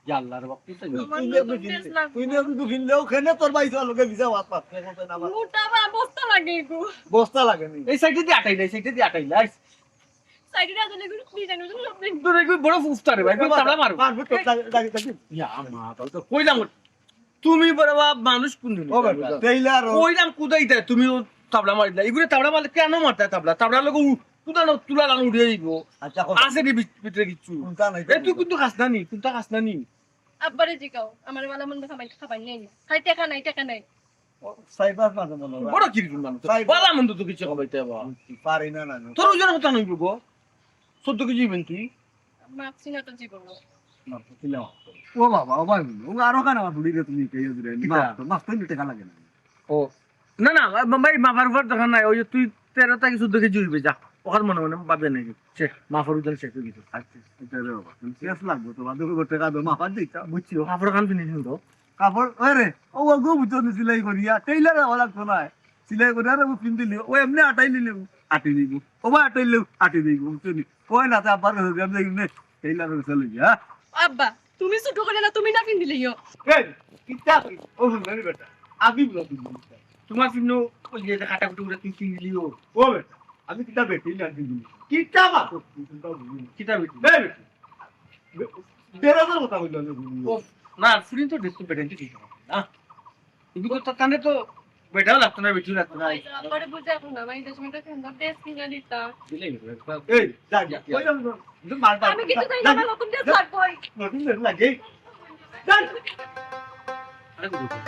ইয়া আল্লাহ রে বাপ, তুই তো আমার তুই নতুন ড্রেস লাগবো। তুই না কিন্তু ফিনলেও খেনে তোর ভাই তোর লগে ভিজা ভাত পাত, খেয়ে বলতে না পারে। মোটা বা বস্তা লাগে ইগু। বস্তা লাগে নি? এই সাইডে দি আটাইলা, এই সাইডে দি আটাইলা, আইস। সাইডে দি আটাইলা, ইগু ডিজাইন অইছে সব দিন। তোর ইগু বড় ফুফতা রে ভাই, ইগু তাবলা মারবো। মারবো, তো, এই, তাই, তাই, তাই। ইয়া, মা, তাহলে তো কইলাম। তুমি বড় বাপ, মানুষ কোন দিন ও বেটা, টেইলার ও। কইলাম কুদাই দেয়, তুমি ও তাবলা মারি দিলা। ইগুরে তাবলা মারলে কেন মারতে তাবলা? তাবলা লোক উ-, কুদানো তুলা লানো উড়ে যাইব। আচ্ছা, কও। আছে নি ভিত-, ভিতরে কিচ্ছু? কোনটা নাই? এ, তুই কিন্তু খাস না নি, কোনটা খাস না নি? আব্বারে জিগাও, আমার ভালা মন্দ খাবাই, খাবাই নেই। খাই টেকা নাই, টেকা নাই। ও, সাইবার মাঝে মনে হয়। বড় কিরকম মানুষ? সাইবার। ভালা মন্দ তো কিছু খাবাইতে হবে। পারি না, না, না। তোর ওজনের কথা নইব গো। চোদ্দ কেজি হইবেন তুই। মাপছি না তো জীবনে। মাপছি না। ও বাবা, ও ভাই, ও আরো কানা মাছ উড়ি গেছে, তুমি কে ইয়ে দিলে? কিতা? মাপ তো, মাপ তো নিতে গেলা কেন? ও, না, না, বা-, ভাই, মাপার উপর দরকার নাই। ওই যে তুই তেরো থেকে চোদ্দ কেজি হইবে, যা। ওখানে মনে মনে ভাবে নাকি? শেষ, মাপার ওজন শেষ হয়ে গেছে। আচ্ছা, এটা রে বাবা, তুমি শেষ লাগবো, তোমার দুটো করতে কাঁদো, মাপার দিতা। বুঝছি, ও কাপড় খান finishing তো। কাপড়, ওই রে, ও, ও গো, বুঝছো, সিলাই করিয়া, টেইলার হওয়া লাগতো না। সিলাই করিয়া, আর ও পিন দিলি, ও এমনি আটাই নিলে, আটি দিব। ও বা আটাই নিলে, আটি দিব, বুঝছো নি? ওই না, তা আবার হয়ে যাবে, এমনি টেইলার হয়ে চলে গিয়া, হ্যাঁ? আব্বা, তুমি ছোট করে না, তুমি না পিন দিলেইও। এই, কিতা কি? ও হুন, আমি বেটা, আমি বলো তুমি। তোমার পিন, ওই যে কাটা কুটি উঠে তুই পিন দিলিও। ও বেটা, আমি কিতা বেটি না পিন দিলি? কিতা বাপ? কিতা বেটি? এই বেটি। বে-, বেড়ানোর কথা বললো আমি। ও, না, ফুরিন তো দেখতে বেটা, ঠিক না। কিন্তু তো তাহলে তো বেটাও লাগতো না, বেটিও লাগতো না। ভাই, আমারে বুঝে এখন না, ভাই, দশ মিনিট সুন্দর ড্রেস কিনে দিতাম। দিলেই হলো, একবার এই, যা, যা, যা। ওই জন্য কিন্তু মার, মার, আমি কিছু যা, চাই না, যা, আমার নতুন ড্রেস যা। লাগবে। নতুন ড্রেস লাগে। যা। আরে, বুঝো।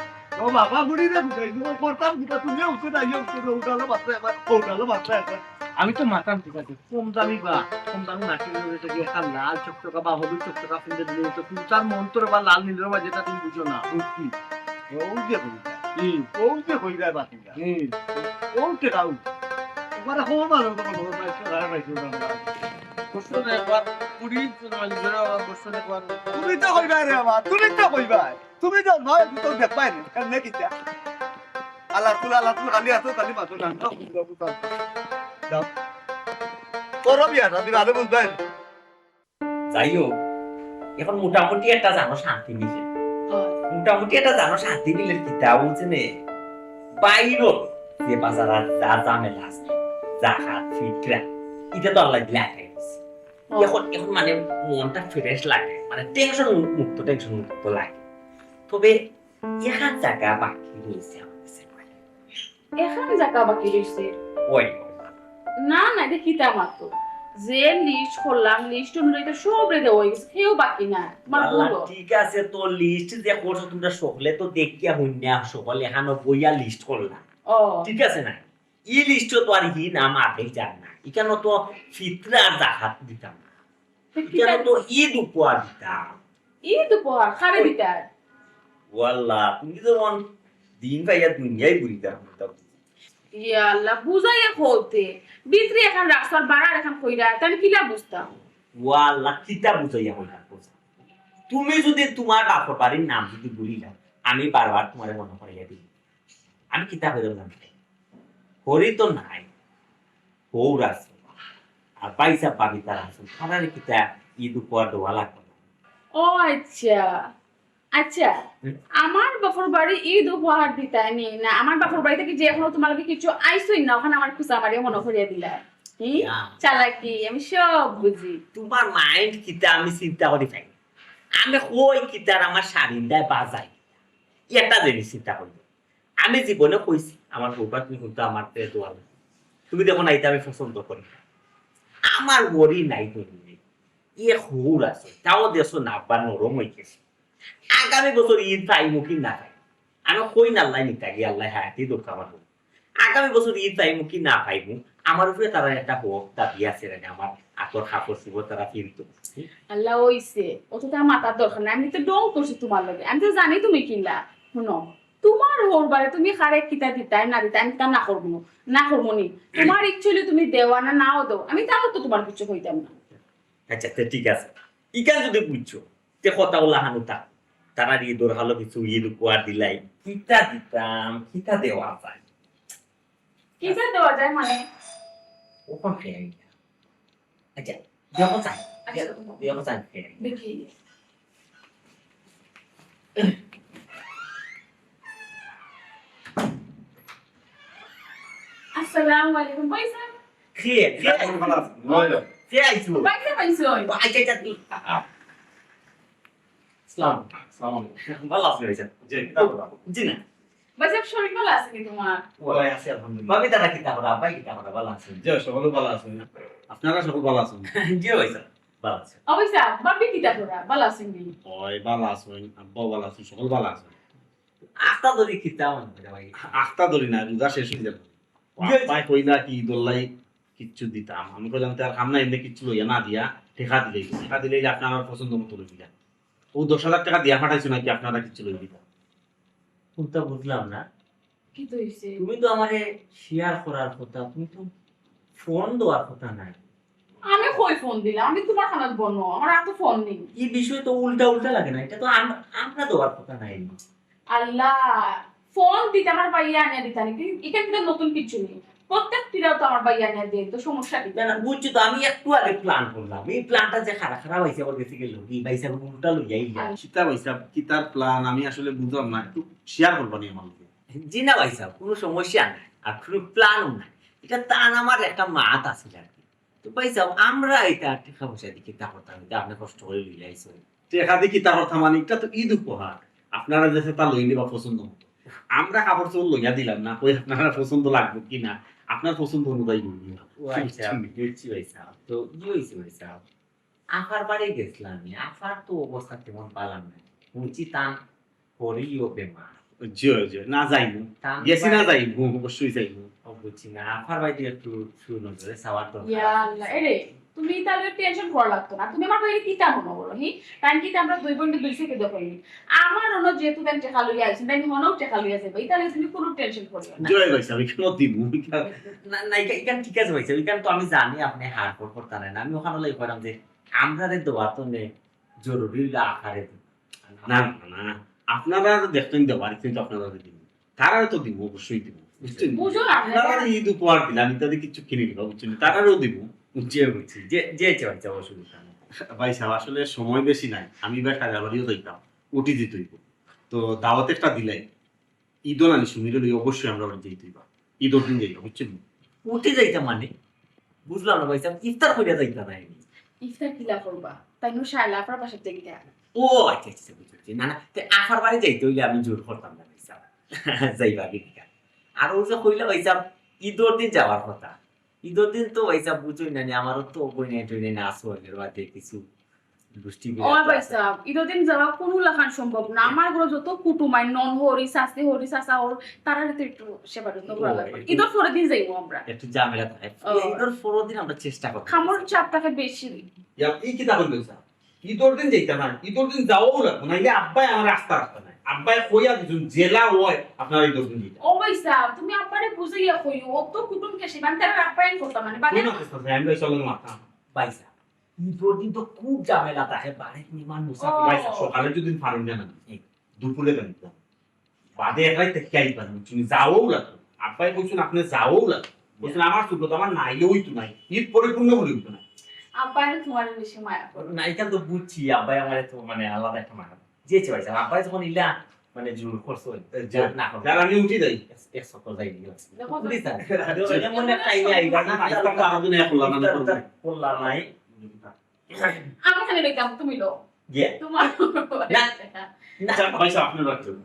ও বাবা, বুড়ি রে, বুঝাই দিব, করতাম কিতা, তুমিও উঠে না, ইয়ে উঠে না, উঠালো মাত্র একবার, উঠালো মাত্র একবার। আমি তো মাতাম, ঠিক আছে, কম দামি বা, কম দামি নাকি, ওটা কি একটা লাল চকচকা বা হলুদ চকচকা পিনতে দিলে তো, কিন্তু তার মন্তর বা লাল নীলর বা যেটা তুমি বুঝো না, বুঝছি। ও যে কইরা। হুম। ও যে কইরা বাকি। হুম। ও টেকাউ। একবার হো মারো তো বড় ভাই, সারা ভাই, সারা ভাই। বসো না একবার, কুড়ি, চুয়াল্লিশ ধরে আবার বসো না একবার। তুমি তো কইবায় রে বাবা, তুমি তো কইবায়। তুমি তো নয়, তুমি তো দেখবায় না, কেন নাকি তা? আল্লাহ তুলা, আল্লাহ তুলা, খালি আছো, খালি মাথো না। দাও, দাও, দাও। দাও। করো বিয়া, শাদি ভালো বুঝবায়। যাই হোক, এখন মোটামুটি একটা জানো শান্তি মিলে। হয়। মোটামুটি একটা জানো শান্তি মিলে কিতা বুঝছো নে? বাইরো যে বাজার আর যা ঝামেলা আছে, জাকাত, ফিতরা, ইটা তো আল্লাহ দিলে আটকাই দিছে। হয়। এখন, এখন মানে মনটা fresh লাগে, মানে tension মুক্ত, tension মুক্ত লাগে। তবে এখান জাগা বাকি রইছে আমার কাছে। এখান জাগা বাকি রইছে? ওই। না, না, ইটা কিতা মাতো? যে list করলাম, list অনুযায়ী তো সবরে দেওয়া অই গেছে, কেউ বাকি নাই। আমার আল্লাহ, ভুল। ঠিক আছে, তো list যে করছো তোমরা সকলে তো দেখিয়া হুনিয়া সকলে এখানো বইয়া list করলা। ও। ঠিক আছে না? ই list তো আর হি নাম আগেই যার না। এখানো তো ফিতরা আর জাকাত দিতাম না। তো কি এখানো জানি? তো ঈদ উপহার দিতাম। ঈদ উপহার কারে ওই। দিতায়? ওয়াল্লাহ, তুমি যেমন দিন পাইয়া দুনিয়ায় ঘুরি যাও। ইয়া আল্লাহ, বুঝাইয়া কইতে। ভিতরে এখান রাখছো আর বারার এখান কইরা, তে আমি কিলা বুঝতাম? ওয়াল্লাহ, কিতা বুঝাইয়া কইলা, বুঝা। তুমি যদি তুমার বাপর বাড়ির নাম যদি ভুলি যাও, আমি বারবার তুমারে মনো করাইয়া দিমু। আমি কিতা কইরাম জানো? হরি তো নাই, হউর আছে। আর ভাইসাব ভাবি তারা আছে, তারারে কিতা ঈদ উপহার দেওয়া লাগবো না। ও আচ্ছা, আচ্ছা, হুম। আমার বাপর বাড়ি ঈদ উপহার দিতায় নি না, আমার বাপর বাড়ি থাকি যে এখনো তুমার লগে কিছু আইছইন না, অখান আমার খুচা মারিয়া মনো করিয়া দিলা। হুম? ইয়া। চালাকি, আমি সব বুঝি। তুমার mind কিতা আমি চিন্তা করি পাই। আমি কই কিতার আমার শাড়িন্দায় বাজাই। একটা জিনিস চিন্তা করি। আমি জীবনে কইছি, আমার বউবা তুমি কিন্তু আমার পেয়ে দোয়া নেই। তুমি দেখো না, এটা আমি পছন্দ করি না। আমার ওরি নাই দুনিয়ায়। ইয়ে হউর আছে, তাও দেশো না আব্বা নরম হই গেছে। আগামী বছর ঈদ পাইমু কি না পাইমু, আমি কই না, আল্লাহ নিতা গিয়া আল্লাহ হায়াতি দোকা আমার বউ। আগামী বছর ঈদ পাইমু কি না পাইমু, আমার উপরে তারা একটা হক দাবি আছে রে, আমার আতর কাপড় চুপড় তারা কিনতো। আল্লাহ অইছে, অত তার মাতার দরকার নাই। আমি তো ঢং করছি তুমার লগে, আমি তো জানি তুমি কিলা। হুনো, তুমার হউর বারে তুমি কারে কিতা দিতায় না দিতায়, আমি তা না করমু, না করমু নি। তুমার ইচ্ছা অইলে তুমি দেওয়া না নাও দেও, আমি তাও তো তুমার কিছু কইতাম না। আচ্ছা, তে ঠিক আছে, ইখান যদি বুঝছো, তে কথা অলা হানুতা, তারার ঈদর হালো কিছু ঈদ উপহার দিলাই, কিতা দিতাম, কিতা দেওয়া যায়? কিতা দেওয়া যায় মানে? ওখান খেয়ে আইলা। আচ্ছা, দেখো চাই। আচ্ছা। দেখো চাই খেয়ে। দেখি। আসসালামু আলাইকুম, ভাইসাব। খেয়ে, খেয়ে। ভালো আছো? ভালো। খেয়ে আইছো? ভাইসাব আইছো? আচ্ছা, আচ্ছা, তুই, আ, আ। সালাম। সালাম আলাইকুম। ভালো আছো ভাইসাব? জি, কিতা খবর? জি না। ভাইসাব, শরীর ভালো আছে নি তুমার? ওই আছে, আলহামদুলিল্লাহ। ভাবি তারা কিতা খবর? আব্বাই কিতা খবর? ভালো আছে? জি, সকলে ভালো আছে। আপনারা সকল ভালো আছেন? জি ভাইসাব, ভালো আছে। ও ভাইসাব, ভাবি কিতা খবর? ভালো আছেন নি? ওই ভালো আছেন, আব্বাও ভালো আছেন, সকল ভালো আছেন। আখতা ধরি কিতা মনে করে ভাই? আখতা ধরি না, রোজা শেষ হয়ে যাবে। জি। আব্বাই কইলা কি দোল্লাই কিচ্ছু দিতাম। আমি কইলাম, "তে আর কাম নাই, এমনি কিচ্ছু লইয়া না দিয়া, টেকা দিলেই, টেকা দিলেই আপনার পছন্দ মতো লই দিলাম।" ও দশ হাজার টেকা দিয়া পাঠাইছো নাকি আপনারা কিচ্ছু লই দিতা? কোনটা বুঝলাম না। কিতা অইছে? তুমি তো আমারে share করার কথা, তুমি তো ফোন দেওয়ার কথা নাই। আমি কই ফোন দিলাম? আমি তুমার খানাত বনো, আমার আর তো ফোন নেই। এই বিষয়ে তো উল্টা উল্টা লাগে না, এটা তো আম-, আমরা দেওয়ার কথা নাই। আল্লাহ, ফোন দিতে আমার ভাইয়া আনিয়া দিতা নাকি? এখানে তো নতুন কিছু নেই। প্রত্যেক পিড়াও তো আমার ভাইয়া আনিয়া দেয়, তো সমস্যা কি? না, না, বুঝছি তো, আমি একটু আগে plan করলাম। এই planটা যে খারাপ খারাপ হয়েছে, আমার গেছে গেল কি? ভাইসাব উল্টা লইয়া আইলা। আচ্ছা। কিতা ভাইসাব, কিতার plan? আমি আসলে বুঝলাম না, একটু share করবা নি আমার লগে? জি না ভাইসাব, কোনো সমস্যা নাই, আর কোনো planও নাই। এটা তান আমার একটা মাত আছিল আর কি। তো ভাইসাব, আমরা এটা টেকা পয়সা দিয়ে কিতা করতাম, এটা আপনি কষ্ট করে লইয়া আইছেন। টেকা দিয়ে কিতা করতাম মানে, এটা তো ঈদ উপহার, আপনারা যে সেটা লই নিবা পছন্দ মতো। আমরা কাপড় চোপড় লইয়া দিলাম না, কই আপনারা পছন্দ লাগবো কি না, আপনার পছন্দ অনুযায়ী লই নিবা। ও আচ্ছা, বুঝছেন? বুঝছি ভাইসাব। তো কি হয়েছে ভাইসাব? আফার বাড়ি গেছিলাম আমি, আফার তো অবস্থা তেমন ভালো নাই, বুঝছি তান হরিও বেমার। জি, জি, না যাইমু। তান গেছি না বাড়ি যাইমু, অবশ্যই যাইমু। ও বুঝছি না, আফার বাড়িতে একটু সুনজরে চাওয়ার দরকার ইয়া আছে। আল্লাহ, এরে, তুমি তাহলে tension করা লাগতো না। তুমি আমার বাইরে কিতা মনে করো, হি? তাই কি আমরা দুই বোন দুই সেকে দেখো নি? আমার অন্য যেহেতু তাই টেকা লইয়া আইছি, তাই মনেও টেকা লইয়া যাবে। তাহলে তুমি কোনো tension করিও না। জয় ভাই সাহেব, কেন দিমু? না, না, এখান, এখান ঠিক আছে ভাই সাহেব, এখান তো আমি জানি আপনি হার ফোর করতে না। আমি ওখানে লাই কইলাম যে আমরা রে দোয়া তো নে জরুরি হইলে আফারে দিমু। না, না, না, আপনারা দেখতেন দেওয়ার কিন্তু আপনারা দিমু। তারারে তো দিমু, অবশ্যই দিমু। বুঝছেন? বুঝো না, আপনারা আপনারা ঈদ উপহার দিলাম, ইত্যাদি কিছু কিনে দিবা, বুঝছেন? তারারেও দিমু। বুঝছি, বুঝছি। যে, যে, যে, যে, অসুবিধা নেই। ভাই সাহেব, আসলে সময় বেশি নাই। আমি এবার কাজাবাড়িও যাইতাম। উঠি দিতে হইব। তো দাওয়াত একটা দিলাই। ঈদও নানি সুমিরে লই অবশ্যই আমরা বাড়ি যাইতে হইবা। ঈদর দিন যাইবা, বুঝছেন? উঠি যাইতাম মানে? বুঝলাম না ভাই সাহেব, ইফতার করিয়া যাইতা না এমনি। ইফতার কিলা করবা? তাই নু শায়লা আফার বাসার থেকে। ও আচ্ছা, আচ্ছা, আচ্ছা, বুঝছি, বুঝছি। না, না, তে আফার বাড়ি যাইতে হইলে আমি জোর করতাম না ভাই সাহেব। যাইবা কি ঠিক আছে। আর ও যে কইলা ভাই সাহেব, ঈদর দিন যাওয়ার কথা। ঈদর দিন তো ভাই সাহেব বুঝই না নি, আমারও তো বইনাই টইনাই না আছে, ওদের বাদে কিছু গোষ্ঠী ও বিরাট ভাই আছে। সাহেব, ঈদর দিন যাওয়া কোনো লাখান সম্ভব না। আমার ঘরে যত কুটুম আইন, নন হরি, শাস্তি হরি, চাচা হর, তারারে তো একটু সেবা যত্ন করা ও, লাগবে। একটু ঈদর পরের দিন যাইবো আমরা। একটু ঝামেলা থাকে। ও। ঈদর পরের দিন আমরা চেষ্টা করবো। কামর চাপ থাকে বেশি। ইয়া, এই কিতা কইল স্যার? ঈদর দিন যাইতাম না, ঈদর দিন যাওয়াও লাগবো, নাইলে আব্বাই আমার রাস্তা রাখতে নাই। আব্বায় কইয়া দিছইন, যেলা অয় আপনারা এই দশ দিন দিতা। ও ভাইসাব, তুমি আব্বারে বুঝাইয়া কইও, অত কুটুম কে শিবান তারা আব্বাই করতাম মানে, বাদে কোন মাদ্রাসা আছে? আমি ভাই চলেন মাথা। ভাইসাব, ঈদর দিন তো খুব ঝামেলা থাকে, বাড়িত মেহমান মুসাফির। ও। ভাইসাব, সকালে যদি পারুন না, না, দুপুরে জানি তো। বাদে একলাই থেকে আইবা না, তুমি যাওয়াও লাগবে। আব্বাই কইছইন, আপনি যাওয়াও লাগবে। কইছইন, আমার ছোট তো আমার নাইলে হইতো নাই, ঈদ পরিপূর্ণ করে হইতো না। আব্বাই না তোমার বেশি মায়া করে। না, এটা তো বুঝছি, আব্বাই আমার তো মানে আলাদা একটা মায়া। জি, জি, ভাইসাব, আব্বাই যখন ইলা মানে জোর করছে, এ, যা, না করো। যার আমি উঠি যাই। এক, এক চক্কর যাই, ঠিক আছে। দেখো, উঠি যান। জি। এমন এক টাইমে আইবা না, আজকে তো আরো দিন এক করলাম না, ইফতার করবো। করলা নাই। আমার খালি লইতাম, তুমি লো। গিয়া। তোমার না, না। আচ্ছা, ভাইসাব, আপনি রাখবেন।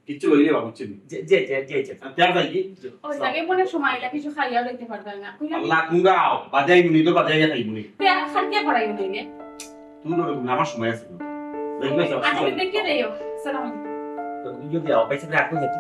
কিচ্ছু লইলে বাবু চিনি। জি, জি, জি, জি, জি। আর তেল যাই কি? ও, যাকে মনে সময় লাগে, কিছু খাইয়া লইতে পারবে না। কইলাম, আল্লাহ, কুঙ্গাও, বাজাই মুনি তো বাজাই খাই মুনি। তেল খাইতে পারাই মুনি রে। তুমি ধরো, তুমি আমার সময় আছে। দেখবে সব আচ্ছা, সময়। দেখে দেও। সালাম আলাইকুম। তো তুমি যদি আও, পাইছে রাখো যেতে।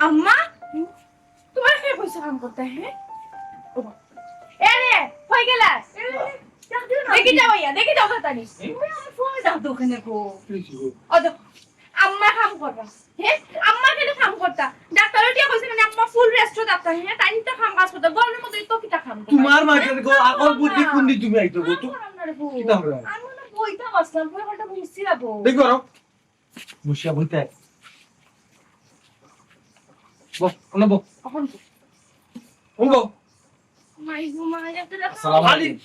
আম্মা, তোমার কে কইছে কাম করতে, হ্যাঁ? ও বাবা। এ রে, কই গেলা? দেখি যাও ইয়া, দেখি যাও তাড়াতাড়ি। তুমি আমার ফোন দাও তো ওখানে গো। কি হইছে গো? ও দেখো, আম্মা কাম করবা। হ্যাঁ? আম্মা কেন কাম করতা? ডাক্তার উঠিয়া কইছে মানে আম্মা ফুল রেস্ট ডাক্তার, হ্যাঁ? তাই তো কাম কাজ করতা। ঘরের মধ্যে তো কিতা কাম করতা? তোমার মাকে গো, আকল বুদ্ধি কোন দিন তুমি আইতো গো? কাম করাম না রে বউ। কিতা হবে? আমি না বইতাম আসলাম, বই ঘন্টা ঘুমছি না বউ। দেখো, বসিয়া বইতে। বস, ওখানে বস। কখন? ও বস। মাই গো, মা, একটা দেখো। আসসালামু আলাইকুম।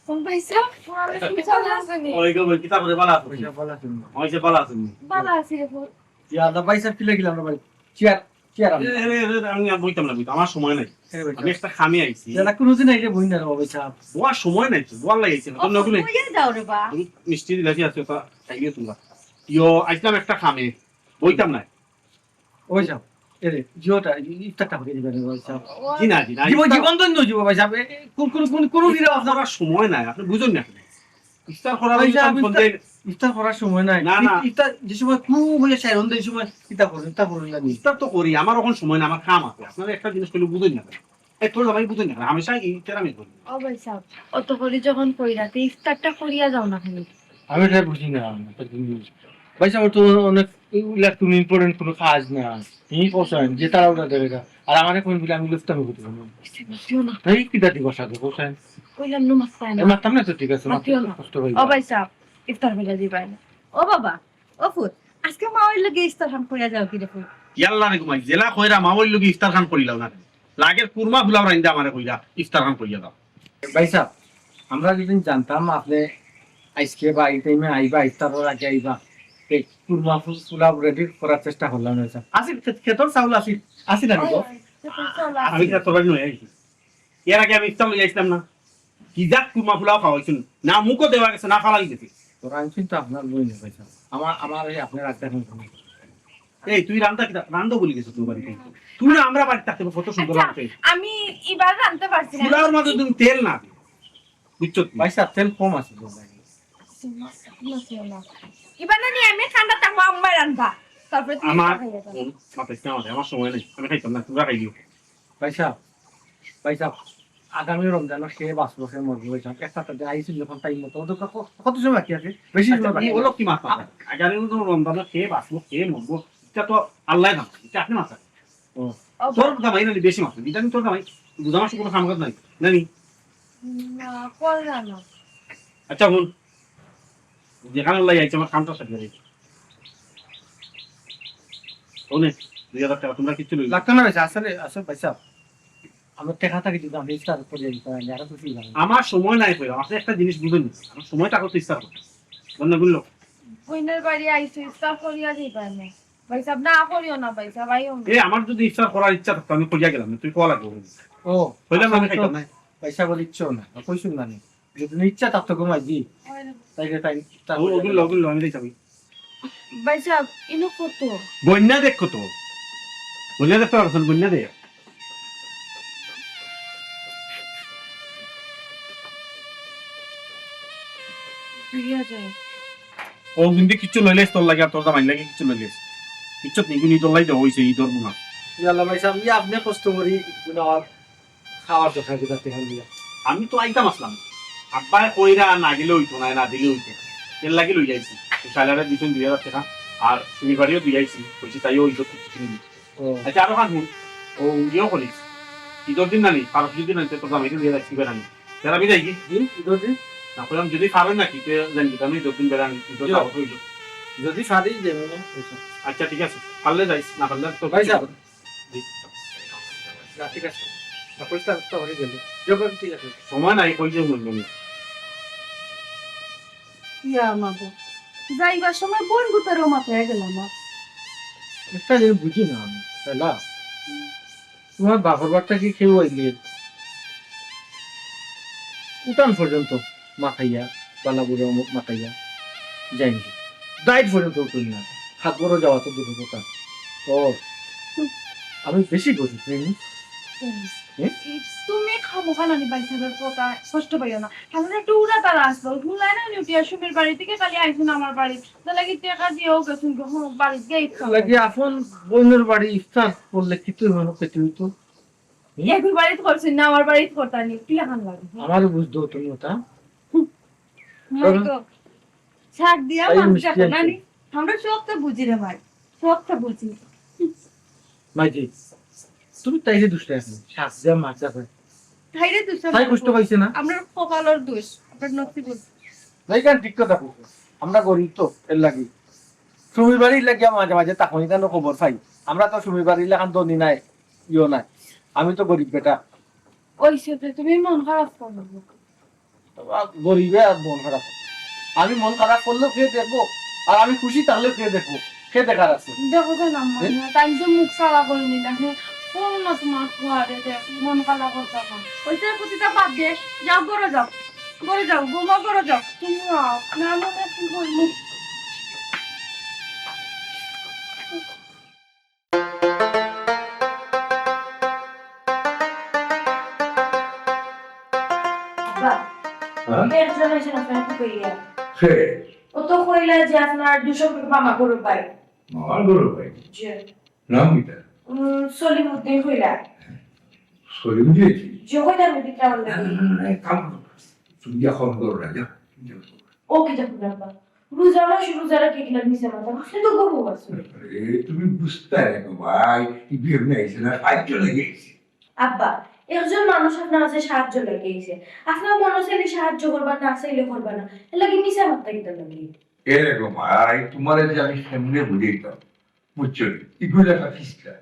ও ভাই সাহেব, ওয়ালাইকুম সালাম। ওই গো, ভাই, কিতা করে ভালা আছো? ওই যে ভালা আছো নি? ভালা আছি রে পুত। ইয়া আল্লাহ, ভাই সাহেব, কিলা গেলাম রে ভাই? চেয়ার, চেয়ার আনো। এ, এ, এ, এ, আমি আর বইতাম না, বইতাম। আমার সময় নাই। এ, ভাই আমি সাহেব। একটা কামে আইছি। যারা কোনোদিন আইলে বই না রে ভাই সাহেব। বওয়ার সময় নাই তো, বওয়ার লাগি আইছি না। তোর নগুলে। কইয়া যাও রে বা। তুমি মিষ্টি দিলা কি আছে, ওটা খাইও তোমরা। ইয়ো, আইছিলাম একটা কামে, বইতাম না। ওই যাও, এরে, জিওটা, ই-, ইফতারটা করে দিবেন, ভাই সাহেব। জি না, জি না, জীবন, ইফতার জীবন ধন্য জীবন, ভাই সাহেব। এ, এ, কোন, কোন, কোন, কোন দিনে ইফতার আপনার করার সময় নাই, আপনি বুঝেন না। ইফতার করার ভাই সাহেব, ইফতার, সন্ধ্যায় ইফতার করার সময় নাই। না, না। ইফ-, ইফতার যে সময় খুব হয়ে যায়, সন্ধ্যায় সময় ইফতার করেন, ইফতার করেন না নি? ইফতার তো করি, আমার এখন সময় না, আমার কাম আছে। আপনারা একটা জিনিস করলে বুঝেন না। এই তোর জামাই বুঝেন না, হামেশা ইফতার আমি করি। ও ভাই সাহেব, অত করি যখন কইরা, তে ইফতারটা করিয়া যাও না কেন? আমি এটা বুঝি না, একটা জিনিস। ভাই সাহেব, তো অনেক, ইগুলা কোনো important কোনো কাজ না। এই বসেন, যে তারা ওরা দেবে না। আর আমারে কোন বিলে আমি লিফট আমি করতে পারবো না। মাতিও না। এই কি দাদি বসা তো বসেন। কইলাম না, মাততায় না। এ, মাততাম না তো, ঠিক আছে, মাতিও মাততে না। কষ্ট হয়ে ও যায়। ভাই সাহেব, ইফতার মিলে দিবায় না। ও বাবা, ও ফুত, আজকে মা ওই লগে ইফতার খান করিয়া যাও কি দেখো। ইয়াল্লা রে ঘুমাই, জেলা কইরা মা ওই লগে ইফতার খান করিলাও না। লাগের কুরমা ফুলাও রাইন্দা আমারে কইরা ইফতার খান করিয়া দাও। ভাই সাহেব, আমরা যদি জানতাম আপনি আজকে বা এই টাইমে আইবা, ইফতারর আগে আইবা, এই কুরমা ফু-, ফুলাও রেডি করার চেষ্টা করলাম না, স্যার। আছে, খে-, খেতর চাউল আছে, আছে না গো? ওই, ওই, খেতর চাউল আছে। আমি খেতর বাড়ি নয় আইছি। এর আগে আমি ইফতার লই আইছিলাম না? কি জাত কুরমা ফুলাও খাওয়াইছইন? না মুখো দেওয়া গেছে, না ফালাই গেছে। তো রাঁধছইন তো আপনার বই না, ভাই সাহেব। আমার, আমার এই আপনার রাখতে এখন এই, তুই রান্দা কিতা? রান্দা বলি গেছো তুই বাড়িতে। তুই না আমরা বাড়িতে থাকতে কত সুন্দর আচ্ছা, লাগছে। আমি এবার রানতে পারছি না। ফুলাওর মাঝে তুমি তেল না দে। বুঝছো তুমি? ভাই সাহেব, তেল কম আছে তো ভাই। এবার না নিয়ে আমি ঠান্ডা থাকবো, আম্মায় রান্ধবা। তারপরে তুমি আমার খাইয়া যাবে। ফোন মাথায় না মাথায়, আমার সময় নেই, আমি খাইতাম না, তোমরা খাইও। ভাই সাহেব, ভাই সাহেব, আগামী রমজানো সে বাঁচবো, সে মরবো, ভাই সাহেব। একটা তো আইসিল যখন টাইম মতো, ওদের ক-, কত সময় বাকি আছে? বেশি সময় আচ্ছা, বাকি ও আছে। লোক কি মাথা? আগামী রমজানো সে বাঁচবো, সে মরবো, এটা তো আল্লাহ জানে, এটা আপনি মাথা। ও। তোর জামাই নানি বেশি মাথা, এটা আমি তোর জামাই, বুঝা মাসে কোনো কাম কাজ নাই, নানি? না, কল জানো। আচ্ছা, হুন, যেখানে লাই আইছে আমার কামটা সারিয়া দে। ও নে, দুই হাজার টাকা, তোমরা কিচ্ছু লইবে না। লাগতো না ভাই, আসলে, আসলে ভাই সাহেব, আমার টেকা থাকি যদি আমি ইফতার করে দিতে পারি, আরো খুশি লাগে। আমার সময় নাই কইলাম, আপনি একটা জিনিস বুঝেন না, আমার সময়টা করতে ইচ্ছা করে। বন্ধ করলো। বইনের বাড়ি আইছো, ইফতার করিয়া দিবা না। ভাই সাহেব, না করিও না ভাই সাহেব, আইও না। এ, আমার যদি ইফতার করার ইচ্ছা থাকতো, আমি করিয়া গেলাম, তুই কল লাগবো। ও, কইলাম না, আমি আসলে তো খাইতাম না। ভাই সাহেব, ইচ্ছাও না, কইছুন না নি। যদি ইচ্ছা থাকতো ঘুমাই দি, তাইলে তাই, তাই ও, ওগুলো, ওগুলো, আমি যাই যাবি। ভাই সাহেব, ইনো কত? বন্যা দেখ কত? বন্যা দেখতে পারছেন, বন্যা দেখ। দুই হাজার। ও কিন্তু কিচ্ছু লইলে তোর লাগি আর তোর জামাইর লাগি কিচ্ছু লইলে। কিচ্ছু নিগুনি তোর লাগি দেওয়া হইছে ঈদর গুনা। ইয়াল্লা ভাই সাহেব, ইয়া আপনে কষ্ট করি গুনা আর খাওয়ার দরকার কি তাতে খালি। আমি তো আইতাম আসলাম, আব্বায় কইরা না দিলে হইতো না, না দিলে হইতো, এর লাগি লই যাইছি। শালারে দিছইন দুই হাজার টেকা, আর সুমির বাড়িও দিয়া আইছি, কইছি তাইও হইতো কিছু কিনি। ও। আচ্ছা, আরো খান হুন, ও ইয়েও করিস, ঈদর দিন নানি, পারস যদি নানি, তোর জামাইকে দিয়া রাখছি বেড়ানি। তেরা আমি যাই কি? জি, ঈদর দিন? না, কইলাম যদি পারইন নাকি, তে জানি কি, আমি ঈদর দিন বেড়ানি, ঈদর জি। দাওয়াত হইল। যদি পারি, যাইব না, বুঝছো? আচ্ছা, ঠিক আছে, পারলে যাইস, না পারলে তো ভাই সাহেব। জি। না, ঠিক আছে। না, পরিষ্কার তো হয়ে গেল। যখন ঠিক আছে। সময় নাই, কই যে বলবেন। ইয়া মা গো, যাইবার সময় বোন গুতারও মাথায় গেল না। একটা জিনিস বুঝি না আমি, শালা। তোমার বাপর বাড়িটা কি কেউ আইলে উঠান পর্যন্ত মাখাইয়া, বালা বুড়া মাখাইয়া যাইনি। দাইট পর্যন্ত উঠল না। হাত বড় যাওয়া তো দূরের কথা। ও, আমি বেশি গরিব, তাই না? হুম? এই তুমি খামোখা নানি বাইসাবের কথা কষ্ট পাইও না। আমরা একটু উড়া তারা আসলো। হুনলাই না উনি উঠিয়া সুমির বাড়ি থেকে খালি আইসুন আমার বাড়ি। তাহলে কি টেকা দিয়েও গেছুন গো, হ্যাঁ, বাড়িত গিয়ে ইফতার লাগি করবো। আপন বোনের বাড়ি ইফতার করলে কি তুই মনে করতে হইতো? হুম? এগুর বাড়িত করছুন না, আমার বাড়িত করতানি। কি লাখান লাগে? আমারও বুঝ দাও তুমি ওটা। মাই গো, শাক দিয়া তাই মাছ মিষ্টি দেখো আছে। নানি। আমরা সব তো বুঝি রে ভাই, সব তো বুঝি। মাইজি, তুমি তাইরে দুষলে এখন, শাক দিয়া মাছ আছে। তাইরে দুষলে তাই কষ্ট পাইছে না? আমরা কপালর দোষ, আমরা নসিব। তাই কেন ঠিক কথা বলছো? আমরা গরিব তো, এর লাগি। সুমির বাড়ির লাগিয়া মাঝে মাঝে তখন এখানে খবর পাই। আমরা তো সুমির বাড়ির লাখান ধনী নাই, ইয়ো নাই। আমি তো গরিব বেটা। ওই সাথে তুমি মন খারাপ করো না। বাবা, গরিবে আর মন খারাপ। আমি মন খারাপ করলেও কে দেখবো, আর আমি খুশি থাকলেও কে দেখবো, কে দেখার আছে? দেখো তো না, মা, এ? তাই যে মুখ সারা করে নিলাম, হ্যাঁ, কোন না তোমার ঘরে দেখ, মন খারাপ করতে না। ওই যে প্রতিটা বাদ দে, যাও ঘরে যাও, ঘরে যাও, ঘুমা ঘরে যাও, তুমি আও, না মনে কি বলবো? আব্বা, হ্যাঁ? এর জন্য এসে না ফোন করিয়া। সে? ও তো কইলা যে আপনার দুশো টাকা মামা গরু পাই। মামা গরু পাই? জি। নাম কিতা? উম, সলিমুদ্দিন কইলা। সলিমুদ্দিন? জি, কইতা আমি দিতাম না, না, না, না, না, এক কাম করো। তুমি যা ফোন করো না, যা। ও কিতা কইলা আব্বা? রোজা মাস, রোজা রাখি কিনা মিছা মাতা? আপনি তো গরু আছেন। আরে, তুমি বুঝতে না গো ভাই, এই বিয়ে নিয়ে আইছে না, সাহায্য লেগে আইছে। আব্বা, একজন মানুষ আপনার কাছে সাহায্য লেগে আইছে। আপনার মনে চাইলে সাহায্য করবা, না চাইলে করবা না। এর লাগি মিছা মাতা কিতা লাগে? এরে গো ভাই, তোমারে যে আমি সামনে বুঝাইতাম, বুঝছো নি? ইগুলো একটা ফিসলা।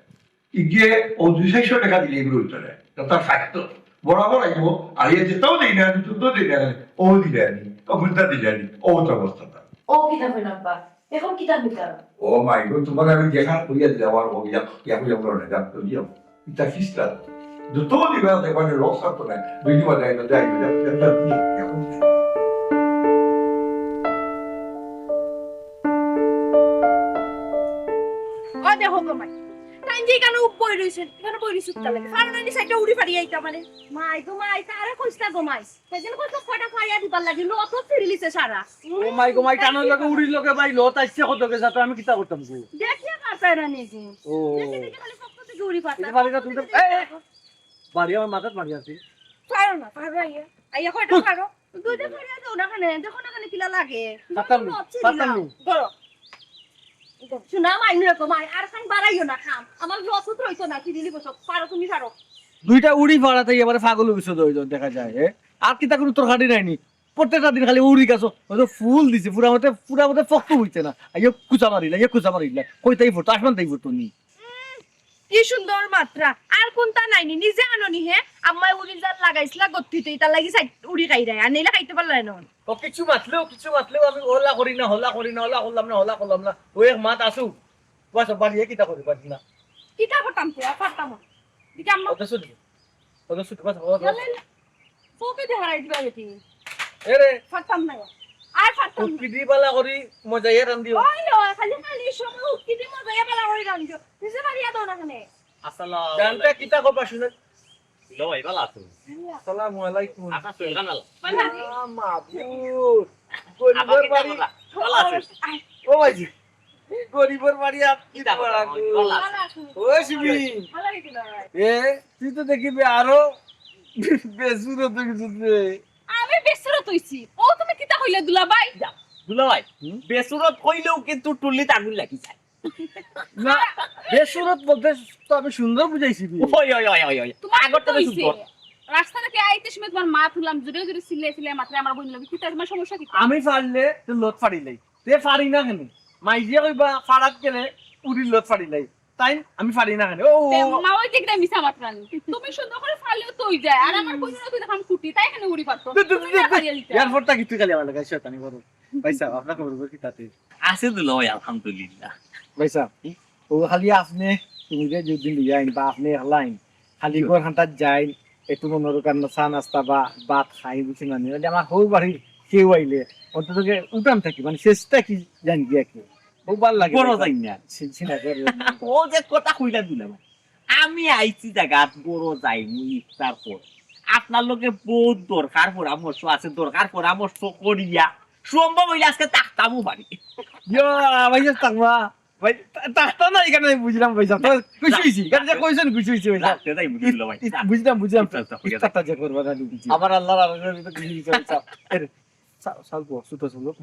ইগে ও দুই চারশো টাকা দিলে ইগুলো হইতো না। তো তার স্বার্থ বরাবর আইবো, আর ইয়ে যেটাও দেই না, আমি দুধও দেই না, ও দিলে আমি, ও ঘন্টা দিলে আমি, ও তো অবস্থা তার। ও কিতা কইন আব্বা? এখন কিতা কইতা? ও মাই গো, তোমার আমি দেখা কইয়া দিলে আমার ও ইয়া, ইয়া কইয়া বলো না, যা, তো দিও। ইটা ফিসলা। দুটো দিবা, দেখবা না, লস থাকতো না। দুই দিবা যায় না, যায় না, যায় না, যায় না। ও দেখো গো মাই, তাই যে এখানে উপ বই রইছেন, এখানে বই রইছে উত্তর লাগে। কারণ আমি সাইডটা উড়ি ফাড়ি আইতা মানে। মাই গো মাই, তারে কইস না গো মাই। সেদিন কত কটা ফাড়িয়া দিবার লাগি, লো তো ছিড়িলিছে সারা। ও মাই গো মাই, টানোর লগে উড়ির লগে ভাই, লো তাইছে কত গেছে, তো আমি কিতা করতাম গো? দেখিয়া পারতায় না নি গো। ও। দেখি দেখি খালি পক্ষ থেকে উড়ি পাতা। এই যে বাড়িটা তুমি, এই, এই, বাড়ি আমার মাথাত বাড়ি আছে। পারো না, পারো আইয়া। আইয়া কয়টা পারো? দুইটা ফাড়িয়া দাও না খানে, দেখো না খানে কিলা লাগে। পারতাম নি, লো ছিড়িলাম। পারতাম নি। ধরো। শোনা মাই নুয়ে তো মাই, আর খান বাড়াইও না খাম। আমার লস উত রইতো না, ছিড়িলি বসো। পারো তুমি পারো। দুইটা উড়ি ফাড়াতে এবারে পাগল হইছে তো, ওই তো দেখা যায়, এ? আর কিতা কোনো তরকারি নাইনি? প্রত্যেকটা দিন খালি উড়ি গাছো, ওই তো ফুল দিছে, পুরা মতে, পুরা মতে ফক্ত হইছে না। আইয়ো কুচা মারিলা, আইয়ো কুচা মারিলা। কই তাই ফুটতো, আসমান তাই ফুটতো নি। উম, কি সুন্দর মাত্রা। আর কোনটা নাইনি? নিজে আনো নি হে? আম্মায় উড়ি জাল লাগাইছিলা গত্তিতে, ইতার লাগি সাইড উড়ি খাই দেয়। আর নিলে খাইতে পারলে না। ও কিছু মাতলেও, কিছু মাতলেও আমি ওলা করি না, হলা করি না, হলা করলাম না, হলা করলাম না। ও এক মাত আসু। বাস, বাড়িয়ে কিতা করি, পারি না। কিতা করতাম তে? আর পারতাম না। দিকে আম্মা। অত শুধু, অত শুধু, বাস, বাস, বাস। গেলেন। চোখে দিয়ে হারাই দিবা বেটি। এ রে। পারতাম না। আর পারতাম না। উটকি দি বালা করি মজাইয়া রান্দিও। ওই লো, খালি খালি সময় উটকি দি মজাইয়া বালা করি রান্দিও। নিজে বাড়িয়া দাও না খানে। আসসালাম। জানতে কিতা কবা শুনে? লো ভাই, ভালো আছো? আসসালামু আলাইকুম। আপনার শরীর খান ভালো? ভালো আছি। আ, মাবুদ। গরিবর বাড়ি। ভালা আছইন? ও ভাইজি, গরিবর বাড়ি আর কি কিতা করা? ভালা আছইন? ও শিমি, এ, তুই তো দেখি বে আরো বেসুরত অই গেছস রে। আমি বেসুরত অইছি? ও তুমি কিতা কইলে দুলাভাই? দুলাভাই, হুম? বেসুরত কইলেও কিন্তু টুল্লিত আগুন লাগি যায়। না, বেসুরত বলতে তো আমি সুন্দর বুঝাইছি বে। ওই, ওই, ওই, ওই, ওই। তোমার আগর তো তো অইছে। সুন্দর। রাস্তা থাকি আইতে সময় তোমার মা তুললাম, জোরে জোরে চিল্লাই চিল্লাই মাতরে আমার বইন লগে। কিতা তোমার সমস্যা কিতা? আমি পারলে তো লত ফাড়িলাই। তে ফাড়ি না কেনে? মাইজিয়ে কইবা ফাড়াত গেলে উড়ির লত ফাড়িলাই। তাইন আমি ফাড়ি না কেনে? ও, ও, তে ও। মা ওই দেখলে মিছা মাতরানি। তুমি সুন্দর করি ফাড়লেও তো অই যায়। আর আমার বইন লগে তুই দেখাম কুটি, তাই কেনে উড়ি ফাড়তো? দে, দে, দে, তুমি দে, না দে। ফাড়িয়া দিতা। এয়ারপোর্টটা কি তুই খালি আমার লগে আইসো, তানি করো। ভাইসাব, আপনার খবর কি তাতে? আছে দুলাভাই, আলহামদুলিল্লাহ। ভাইসাব, ও খালি আপনে, তুমি যে দুদিন লইয়া আইন বা আপনে একলা আইন, খালি জি। ঘর খান্তাত যাইন, একটু মনে করো কারণ চা নাস্তা বা ভাত খাই, বুঝছেন না? নাইলে আমার হউ বাড়ির কেউ আইলে, অন্তত উঠান থাকি, মানে, শেষটা কি জানি গিয়া কি? খুব ভালা লাগে বড় ভাইসাব। যাই না। চিন-, চিনা করে। ও যে কথা কইলা দুলাভাই, আমি আইছি জাগাত বড় যাইমু ইফতার পর। আপনার লগে বহুত দরকার পরামর্শ আছে, দরকার পরামর্শ করিয়া সম্ভব অইলে আজকে থাকতামও পারি। ইয়া, ভাইসাব থাকবা। ভাই, তা-, থাকতা না, এখানে আমি বুঝলাম ভাইসাব। তো খুশি অইছি। এখানে যে কইছেন খুশি অইছি ভাইসাব। রাখতে যাই, বুঝলো ভাই। ই-, ই-, বুঝলাম, বুঝলাম। ইফতার তো হয়ে গেছে। ইফতারটা যে করবা না, বুঝছি। আমার আল্লাহর আরো তো খুশি অইছে ভাইসাব। এর, চা-, চাউল কো, ছোট ছোট।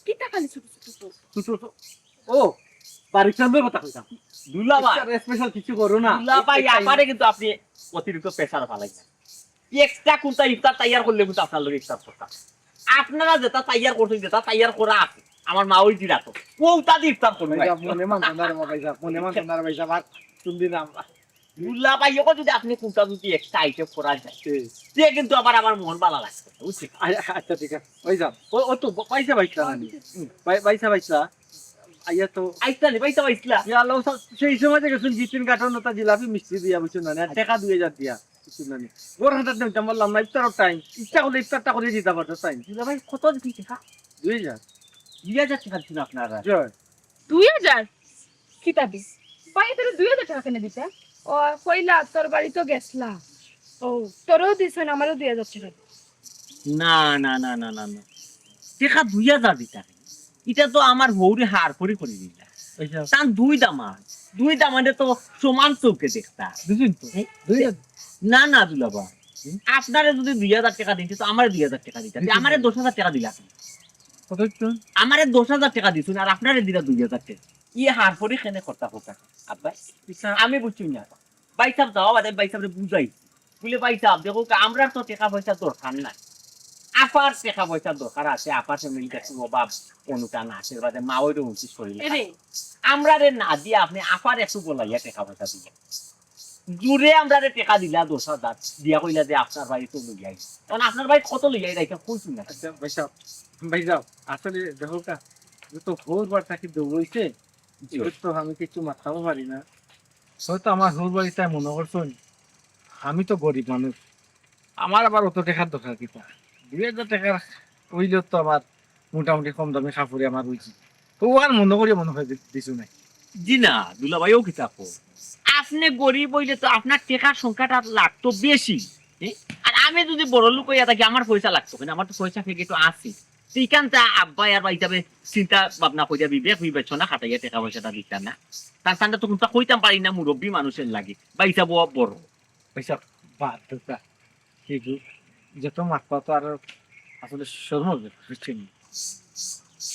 কিতা খালি ছোট ছোট তো? ছোট ছোট। ও, বাড়ির চাউলের কথা কইতাম। দুলাভাই। স্পেশাল কিছু করো না। দুলাভাই, এই, এই, আপারে কিন্তু আপনি অতিরিক্ত প্রেশার ফালাই না। এক্সট্রা কুন্তা ইফতার তৈয়ার করলে কিন্তু আপনার লগে ইফতার করতাম। আপনারা যেটা তৈয়ার করছেন, যেটা তৈয়ার করা আছে, আমার মা ওই দিলা তো, ওটা দিয়ে ইফতার করবো ভাই। ভাইসাব, মনে মানতো না রে বা ভাইসাব, মনে মানতো না রে ভাইসাব, আর কোনদিন আমরা দুলাভাই, ওকে যদি আপনি কুন্তা যদি এক্সট্রা আইটেম করা যায়, হুম। তে কিন্তু আবার আমার মন ভালা লাগছে, বুঝছি? আ-, আচ্ছা, ঠিক আছে, ভাইসাব। ও, ও তো বা-, ভাইসাব আইসলা না নি? হুম, ভাই-, ভাইসাব আইসলা। আইয়া তো আইসলা নি, ভাইসাব আইসলা। ইয়া আল্লাহ, সব সেই সময় থেকে শুনছি, তিন কার্টন ওটা জিলাপি মিষ্টি দিয়া, বুঝছো না? আর টাকা দুই হাজার দিয়া, বুঝছো না নি? ওর হাতে দিতাম বললাম না, ইফতারর টাইম। ইচ্ছা করলে ইফতারটা করে দিতে পারতো, টাইম। দুলাভাই, কত দিছি টাকা? দুই হাজার। দুই হাজার টাকা দিছেন আপনারা? জয়। দুই হাজার? কিতা দি? ভাই, তোরে দুই হাজার টাকা কেনে দিতা? ও, কইলা, তোর বাড়ি তো গেছলা। ও, তোরেও দিছইন, আমারেও দুই হাজার টাকা। না, না, না, না, না, না। টাকা দুই হাজার দিতা। ইটা তো আমার হউরে হার করি করি দিলা। আচ্ছা। তান দুই দামান, দুই দামানে তো সমান চোখে দেখতা। দুইজন তো? এ? দুইজন? না, না, দুলাভাই। হুম? আপনারে যদি দুই হাজার টাকা দিন, তো আমারে দুই হাজার টাকা দিতা। দুইজন। আমারে দশ হাজার টাকা দিলা। কত হইতো? আমারে দশ হাজার টাকা দিছইন, আর আপনারে দিলা দুই হাজার টাকা। ইয়ে হার পরি কেনে করতা করতা, আব্বা? ইচ্ছা। আমি বুঝছি না। ভাইসাব যাওয়া বাদে ভাইসাবরে বুঝাই। বুলে, "ভাইসাব, দেখো, আমরার তো টাকা পয়সা দরকার নাই। আপার টাকা পয়সা দরকার আছে, আপার ফ্যামিলির একটু অভাব, অনুটান আছে, বাদে মা ওই রকম কিছু শরীর এরে। খারাপ। আমরারে না দিয়া আপনি আপার একটু বলাইয়া টাকা পয়সা দিবেন।" জুরে আমরারে টাকা দিলা দশ হাজার, দিয়া কইলা যে, "আপনার ভাই তো লইয়া আইছে।" কারণ আপনার ভাই কত লইয়া আইছে, কইছি না। আচ্ছা, ভাইসাব, ভাইসাব, আসলে দেখো কা, যত হউর বাড়ি থাকি দৌড় হইছে, জি। এগুলো তো আমি কিছু মাততামও পারি না। হয়তো আমার হউর বাড়ির তাই মনে করছইন, আমি তো গরিব মানুষ, আমার আবার অত টাকার দরকার কিতা? দুই হাজার টাকা অইলেও তো আমার মোটামুটি কম দামি কাপড়ে আমার অইছে। তো ও আর মনে করি মনে হয় দি-, দিছু নাই। জি না, দুলাভাইও কিতা কয়? আপনে গরিব অইলে তো আপনার টাকার সংখ্যাটা লাগতো বেশি, এ? আর আমি যদি বড় লোক অইয়া থাকি, আমার পয়সা লাগতো কেনে? আমার তো পয়সা থেকে তো আছে। তো ইখান তা আব্বায় আর ভাইসাবে চিন্তা ভাবনা করিয়া বিবেক বিবেচনা খাটাইয়া টাকা পয়সাটা দিতা না। তার সামনে তো কুন্তা কইতাম পারি না, মুরব্বি মানুষের লাগি। ভাইসাবও বড়। ভাইসাব, বাদ দেউক্কা। কি গো, যত মাতবা তো আর আসলে শরম অইবো, বুঝছইন নি?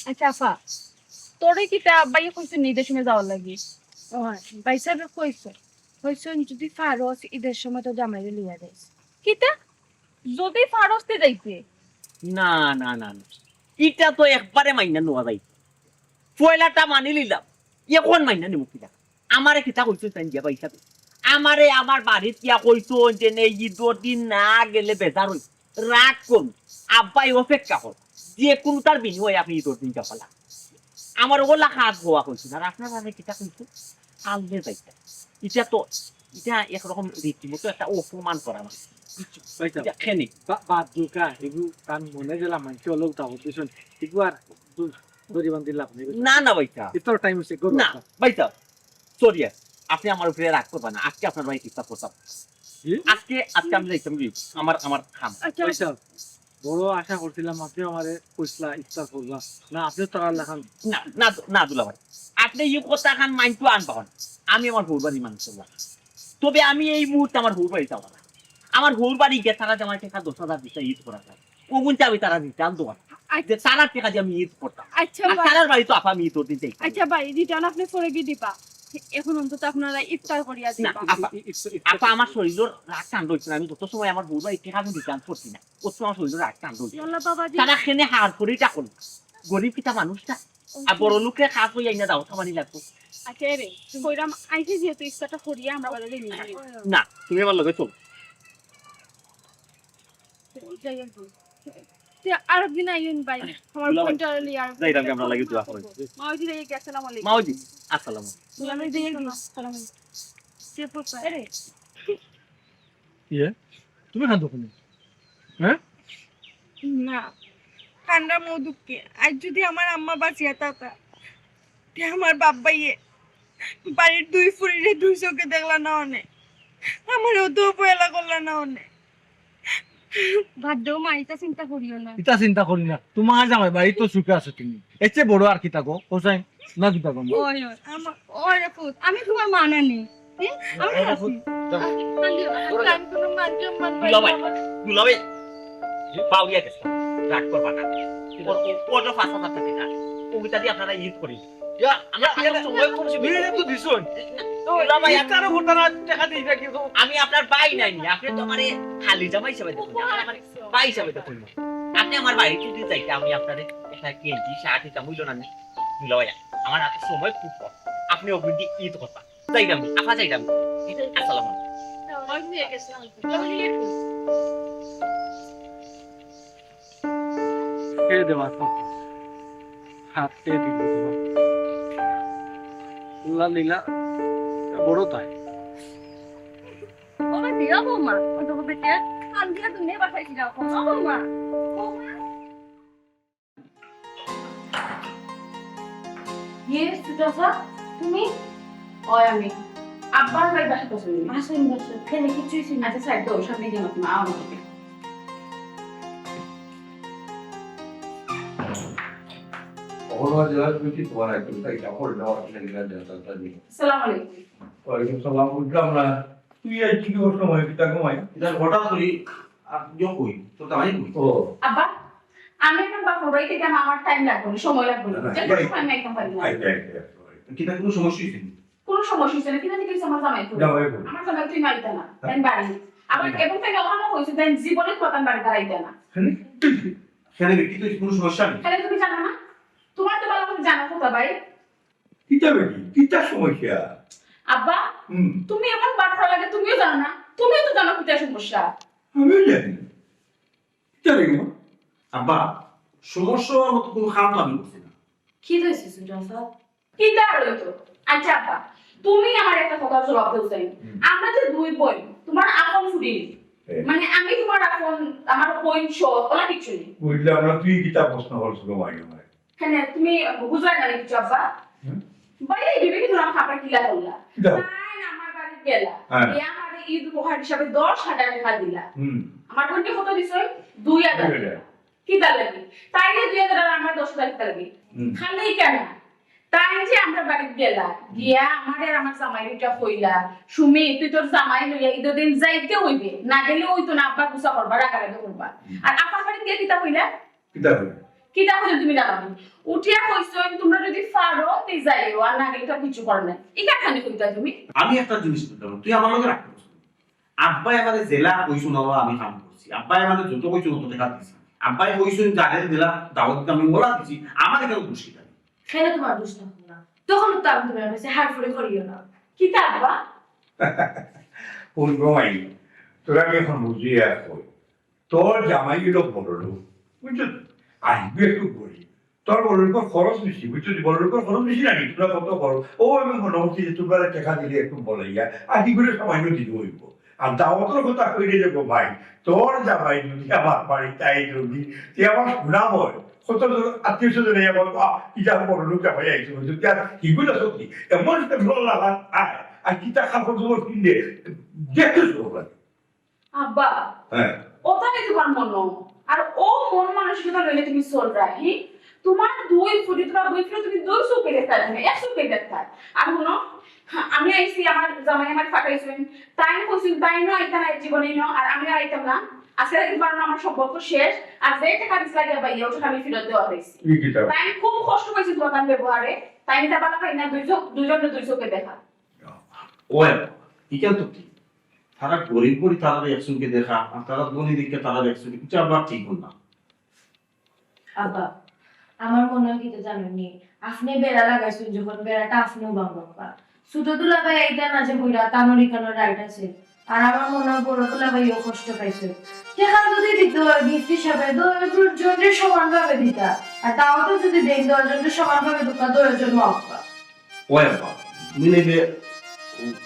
আচ্ছা, আফা, তোরে কিতা আব্বায় কইছইন নি ঈদর সময় যাওয়ার লাগি? ও, ভাইসাবে কইছইন। কইছইন, "যদি পারস, ঈদর সময় তোর জামাইরে লইয়া যাইস।" কিতা? যদি পারস তে যাইতে? না, না, না, না। ইটা তো একবারে মাইনা নেওয়া যাইতো। পয়লাটা মানি লিলাম, এখন মাইনা নিমু কিলা? আমারে কিতা কইছইন তাইন দিয়া ভাইসাবে? আমারে আমার বাড়িত ইয়া কইছইন যে, "নে, ঈদর দিন না গেলে বেজার অইবো, রাগ করবো।" আব্বায় অপেক্ষা কর, যে কুনুটার বিনিময়ে আপনি ঈদর দিন যাওয়া লাগবো। আমার ওলা কাজ হওয়া কইছইন, আর আপনার বাড়ি কিতা কইছইন? আনলে যাইতা। ইটা তো, ইটা একরকম রীতিমতো একটা অপমান করা মানে। ভাইসাব, ইটা খেনি। বা-, বাদ দেউক্কা, এগু তান মনে গেলা মানষে অলগ দাওয়াত দিছইন, এগু আর দু-, দড়ি বান্ধি লাভ নাই। না, না, ভাইসাব। ইফতারর টাইম অইছে, গরু না, একটা। ভাইসাব, সরি, আপনি আমার উপরে রাগ করবেন না। আজকে আপনার বাড়িত ইফতার করতাম। কি? আজকে, আজকে আমি যাইতাম কি? আমার, আমার কাম। আচ্ছা, ভাইসাব, বড় আশা করছিলাম আপনি আমারে কইছলা ইফতার করবা। না, আপনি তো আর লাখান। না না না দুলাভাই, আপনি ই কথা খান মাইন্ডো আনবা না। আমি আমার হউর বাড়ির মানুষ। তবে আমি এই মুহূর্তে আমার হউর বাড়ি যাওয়া না। আমার হউর বাড়ি গিয়া তারা যে আমারে টেকা দশ হাজার দিছে ইদ করার লাগি, অগুনতে আমি তারারে দিতাম দোয়া। আচ্ছা। যে তারার টেকা দিয়া আমি ইদ করতাম। আচ্ছা আর ভাই, তারার বাড়ি তো আপা আমি ইদ দিতে। আচ্ছা ভাই, রিটার্ন আপনি পরে গিয়া দিবা। এখন অন্তত আপনারা ইফতার করিয়া না, দিবা। আপা, আপা, আমার শরীরর রাগ টান রইছে না। আমি যত সময় আমার হউর বাড়ি টেকা আমি রিটার্ন করছি না, অত সময় আমার শরীরর রাগ টান রইছে। ইয়াল্লা বাবা জি। তারা কেনে হার করি টাকা করলো। গরিব কিতা মানুষটা। আর বড় লোকে খাস হইয়া ইনা দাও, খাবানি লাগতো। আচ্ছা রে, কইরাম আইসি যেহেতু ইফতারটা করিয়া আমরা বাজারে নিয়ে যাই। না, তুমি আমার লগে চলো। যাই আর কি। তে আরেকদিন আইয়েন ভাই, আমার দুলাভাই, বোনটা লিয়া আর যাইরাম কি আমরা লাগি দোয়া করি। মা ওই যে যাই কি, আসসালামু আলাইকুম। মাওজি, আসসালাম। দুলাভাই যাই আর কি, আসসালামু আলাইকুম। সে পোকা। আরে, ইয়ে, তুমি খান দোকানে? হ্যাঁ? না, ঠান্ডা মৌ দুঃখে আজ যদি আমার আম্মা বাঁচিয়া থাকতা, তে আমার বাব্বাইয়ে বাড়ির দুই ফুরিরে দুই চোখে দেখলা না অনে, আমার অত পয়লা করলা না অনে। বাদ দেও মা, ইতা চিন্তা করিও না। ইতা চিন্তা করি না, তোমার জামাই বাড়ি তো সুখে আছো তুমি। এর চেয়ে বড় আর কিতা গো, হোসেন? না কিতা গো? ওই, ওই, ওই রে পুত, আমি তোমার মা নানি। হ্যাঁ? আমি আছি। কান্দিও না, কান কোনো মান সম্মান নাই দুলাভাই, আমার। দুলাভাই, পাউলিয়া গেছে, রাগ করবা না। ওর, ওর, ওর পাঁচ হাজার টাকা না, ওইটা দিয়ে আপনারা ইদ করি। ইয়া, আমরা আমরা সময় কম সীমিত। তো দিছুন। দুলাভাই, ইফতারও করতে না, টাকা দিই না কিন্তু। আমি আপনার ভাই নানি, আপনি তো আমারে খালি জামাই হিসাবে দেখুন না, আপনি আমারে ভাই হিসাবে দেখুন না। আপনি আমার বাড়ি যদি যাইতে, আমি আপনারে একটা গেঞ্জি শার্ট দিতাম, হইল না নি? দুলাভাই, আমার হাতে সময় খুব কম, আপনি ওগুলি ইদ করবা। যাইতাম, আপা যাইতাম। আসসালামু আলাইকুম। কে দেওয়া তো? হাত কে দিব তোমার? লা লীলা, বড় তাই। ও বেটি, ও বৌমা, ও তো বেটি, কান দিয়া তুমি বাসায় যাও, ও বৌমা, বৌমা। ইয়ে, সুজাতা, তুমি? ওই আমি। আব্বার ভাই বাসা তো শুনি। আসুন, বসো। খেলে কিছুই শুনি। আচ্ছা, স্যার, তো সামনে গেল তোমার আমার। অহরহ জেলা কমিটি তোমার একজন তাই কাপড় নেওয়া কিনা কিনা জানতাম তা নিয়ে। সালাম আলাইকুম। ওয়ালাইকুম সালাম, বুঝলাম না। তুই আজ কি খবর সময় কিতা ঘুমাই? এটা হঠাৎ করি, আর ইয়ে কই, তোর দামাই কই? ও। আব্বা, আমি এখন বাপর বাড়ি থেকে আমার টাইম লাগবে না, সময় লাগবে না। না, না, যে কোনো এই- সময় আমি একদম পারি না। I, I, I, I. কিতা কোনো সমস্যা হয়েছে নি? কোনো সমস্যা হচ্ছে না, কিন্তু ঠিক আছে, আমার জামাই তো। জামাই কই? আমার জামাই তুই মারিতে না, তাই বাড়ি। আবার না। এবং তাই ওখানে কইছে, তাই জীবনে কথা আমি বাড়ি দাঁড়াইতে না। হ্যাঁ? কেন রে, কি তুই কোনো সমস্যা নেই? তাহলে তুমি জানো না? তোমার তো ভালো করে জানা কথা ভাই। কিতা বেটি? কিতা সমস্যা? আব্বা, হুম। তুমি এমন বাটপার লাগে, তুমিও জানো না? তুমিও তো জানো কিতা সমস্যা। আমিও জানি। কিতা রে মা? আব্বা, সমস্যা হওয়ার মতো কোনো কাম তো আমি করছি না। কি হয়েছে সুজাতা? কিতা আর হইতো? আচ্ছা আব্বা, তুমি আমার একটা কথা জবাব দেও চাই। হুম। আমরা যে দুই বোন, তোমার আপন ফুড়ি। হ্যাঁ। মানে আমি তোমার আপন, আমার বোন সৎ, ওলা কিচ্ছু নেই। বুঝলাম না, তুই কিতা প্রশ্ন করছিস গো মাই আমার? হ্যাঁ, তুমি বুঝলে না কিছু আব্বা? হুম। ভাই, এই বিবেকে তোমার খাবার কিলা করলা? কিতা? তাই না, আমার বাড়ি গেলা। হ্যাঁ। গিয়া আমারে ঈদ উপহার হিসাবে দশ হাজার টাকা দিলা। হুম। আমার বোনকে কত দিছো? দুই হাজার। দুই হাজার। কিতা লাগি? তাইলে দুই হাজার আর আমার দশ হাজার কিতা লাগি? হুম। খালি কেন? তাই যে আমরা বাড়িত গেলা, গিয়া আমারে আর আমার জামাই দুইটা কইলা, "সুমি, তুই তোর জামাই লইয়া ঈদর দিন যাইতে হইবে, না গেলে ওই তো না, আব্বা গুসা করবা, রাগারাগি করবা।" আর আপার বাড়িত গিয়া কিতা কইলা? কিতা কইলা? কিতা কইলা তুমি জানো না? উঠিয়া কইছো, "তোমরা যদি পারো, তুই যাইও, আর না গেলে তো আর কিছু করার নাই।" ইখান খালি কইতা তুমি। আমি একটা জিনিস বুঝলাম না, তুই আমার লগে রাগ করছিস। আব্বাই আমারে যেলা কইছইন, ওলা আমি কাম করছি। আব্বাই আমারে যত কইছইন, অত টাকা দিছি। আব্বাই কইছইন, যারে যেলা দাওয়াত দিতাম, আমি ওলা দিছি। আমার এখানে দোষ কিতা? কেনে তোমার দোষ থাকবো না? তখন তো আমি তোমার কাছে হারফুরি করিও না। কিতা আব্বা? কোন গো মাই, তোরা আমি এখন বুঝি আর কই। তোর জামাই হইল বড় লোক, বুঝছো তো? আর হিগু একটু গরিব। তোর বড় লোকের খরচ বেশি, বুঝছো তো? বড় লোকের খরচ বেশি নাকি? তোমরা কত খরচ? ও, আমি মনে করছি যে তোমরা টাকা দিলে একটু বলাইয়া, আর হিগুরে সামান্য দিলে হইব। আর দাওয়াতর কথা কইলে যে গো ভাই, তোর জামাই যদি আমার বাড়িত আয় যদি, তুই আমার সুনাম হয়, কত আত্মীয় স্বজন আমার, "আহ, ইটা বড় লোক জামাই আইছে", বুঝছো? তুই আর হিগুলা সত্যি এমন একটা ভালো লাগা, আয়, আর কিতা কাপড় চোপড় কিনলে, দেখতে শুরু করে। আব্বা, হ্যাঁ। ওটা নিয়ে তোমার মনো। আর ও মন মানসিকতা লইয়া তুমি চলরায়, হি? তোমার দুই ফুড়ি, তোমার দুই ফুড়ি তুমি দুই চউখে দেখতায় না, এক চউখে দেখতায়। আর হুনো, আমি আইছি, আমার জামাই আমারে পাঠাইছইন, তাইন কইছইন তাইনও আইতা নায় জীবনেও, আর আমিও আইতাম না। আজকে রাইত বারো আমার সম্পর্ক শেষ, আর যে টেকা দিছলায় গিয়া বাইয়া, ও টেকা আমি ফিরত দেওয়া অইছে। তাইন খুব কষ্ট পাইছইন তোমার তান ব্যবহারে, তাইন ইতা ভালা পাইন না, দুই চউখ, দুইজনরে দুই চউখে দেখা। ও আব্বা, ইখান তো ঠিক। তারা গরিব করি তারারে এক চউখে দেখা, আর তারা ধনী দেখিয়া তারারে এক চউখে, ইটা আবার ঠিক না। আব্বা, আমার মনে অয় কিতা জানইন নি, আপনে বেড়া লাগাইছইন যখন, বেড়াটা আপনেও ভাঙউক্কা। ছোট দুলাভাই আইতা না যে কইরা, তানর ইখানো right আছে। আর আমার মনে অয় বড় দুলাভাইও কষ্ট পাইছে। টেকা যদি দিতা অয় gift হিসাবে, দুইজনরে সমানভাবে দিতা। আর দাওয়াতও যদি দেইন, দুইজনরে সমানভাবে দিতা, দুইজন অউক্কা। ও আব্বা, তুমি নাইলে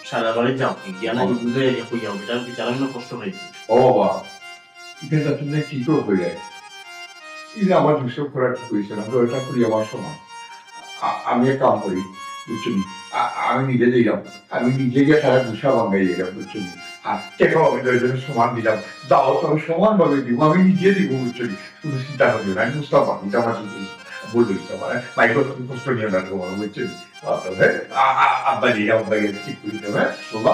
সারা বাড়ি যাও, কি গিয়া না বুঝে কইয়া, ইটা বিচার আমি কষ্ট পাইছি। ও বাবা, ইটা তুমি ঠিক কইরায়। ইটা আমার দুইশো করা ঠিক অইছে না, ওটা করি আমার সমান। আ-, আমি এক কাম করি, বুঝছো নি? আ-, আমি নিজে যাইরাম, আমি নিজে গিয়া সারা গুছা ভাঙাই যাইরাম, বুঝছো নি? আর টেকাও আমি দুইজনরে সমান দিলাম, দাওয়াত আমি সমানভাবে দিমু, আমি নিজে দিমু, বুঝছো নি? তুমি চিন্তা করিও না, আমি বুঝতাম পারি, ইটা আমার ঠিক অইছে, ভুল অইছে আমার। মাইক, তুমি কষ্ট নিও না, তোমার, বুঝছো নি? আ-, আ-, আব্বা যাইরাম, আব্বা গিয়া ঠিক করি দেবে, হ্যাঁ? বাবা,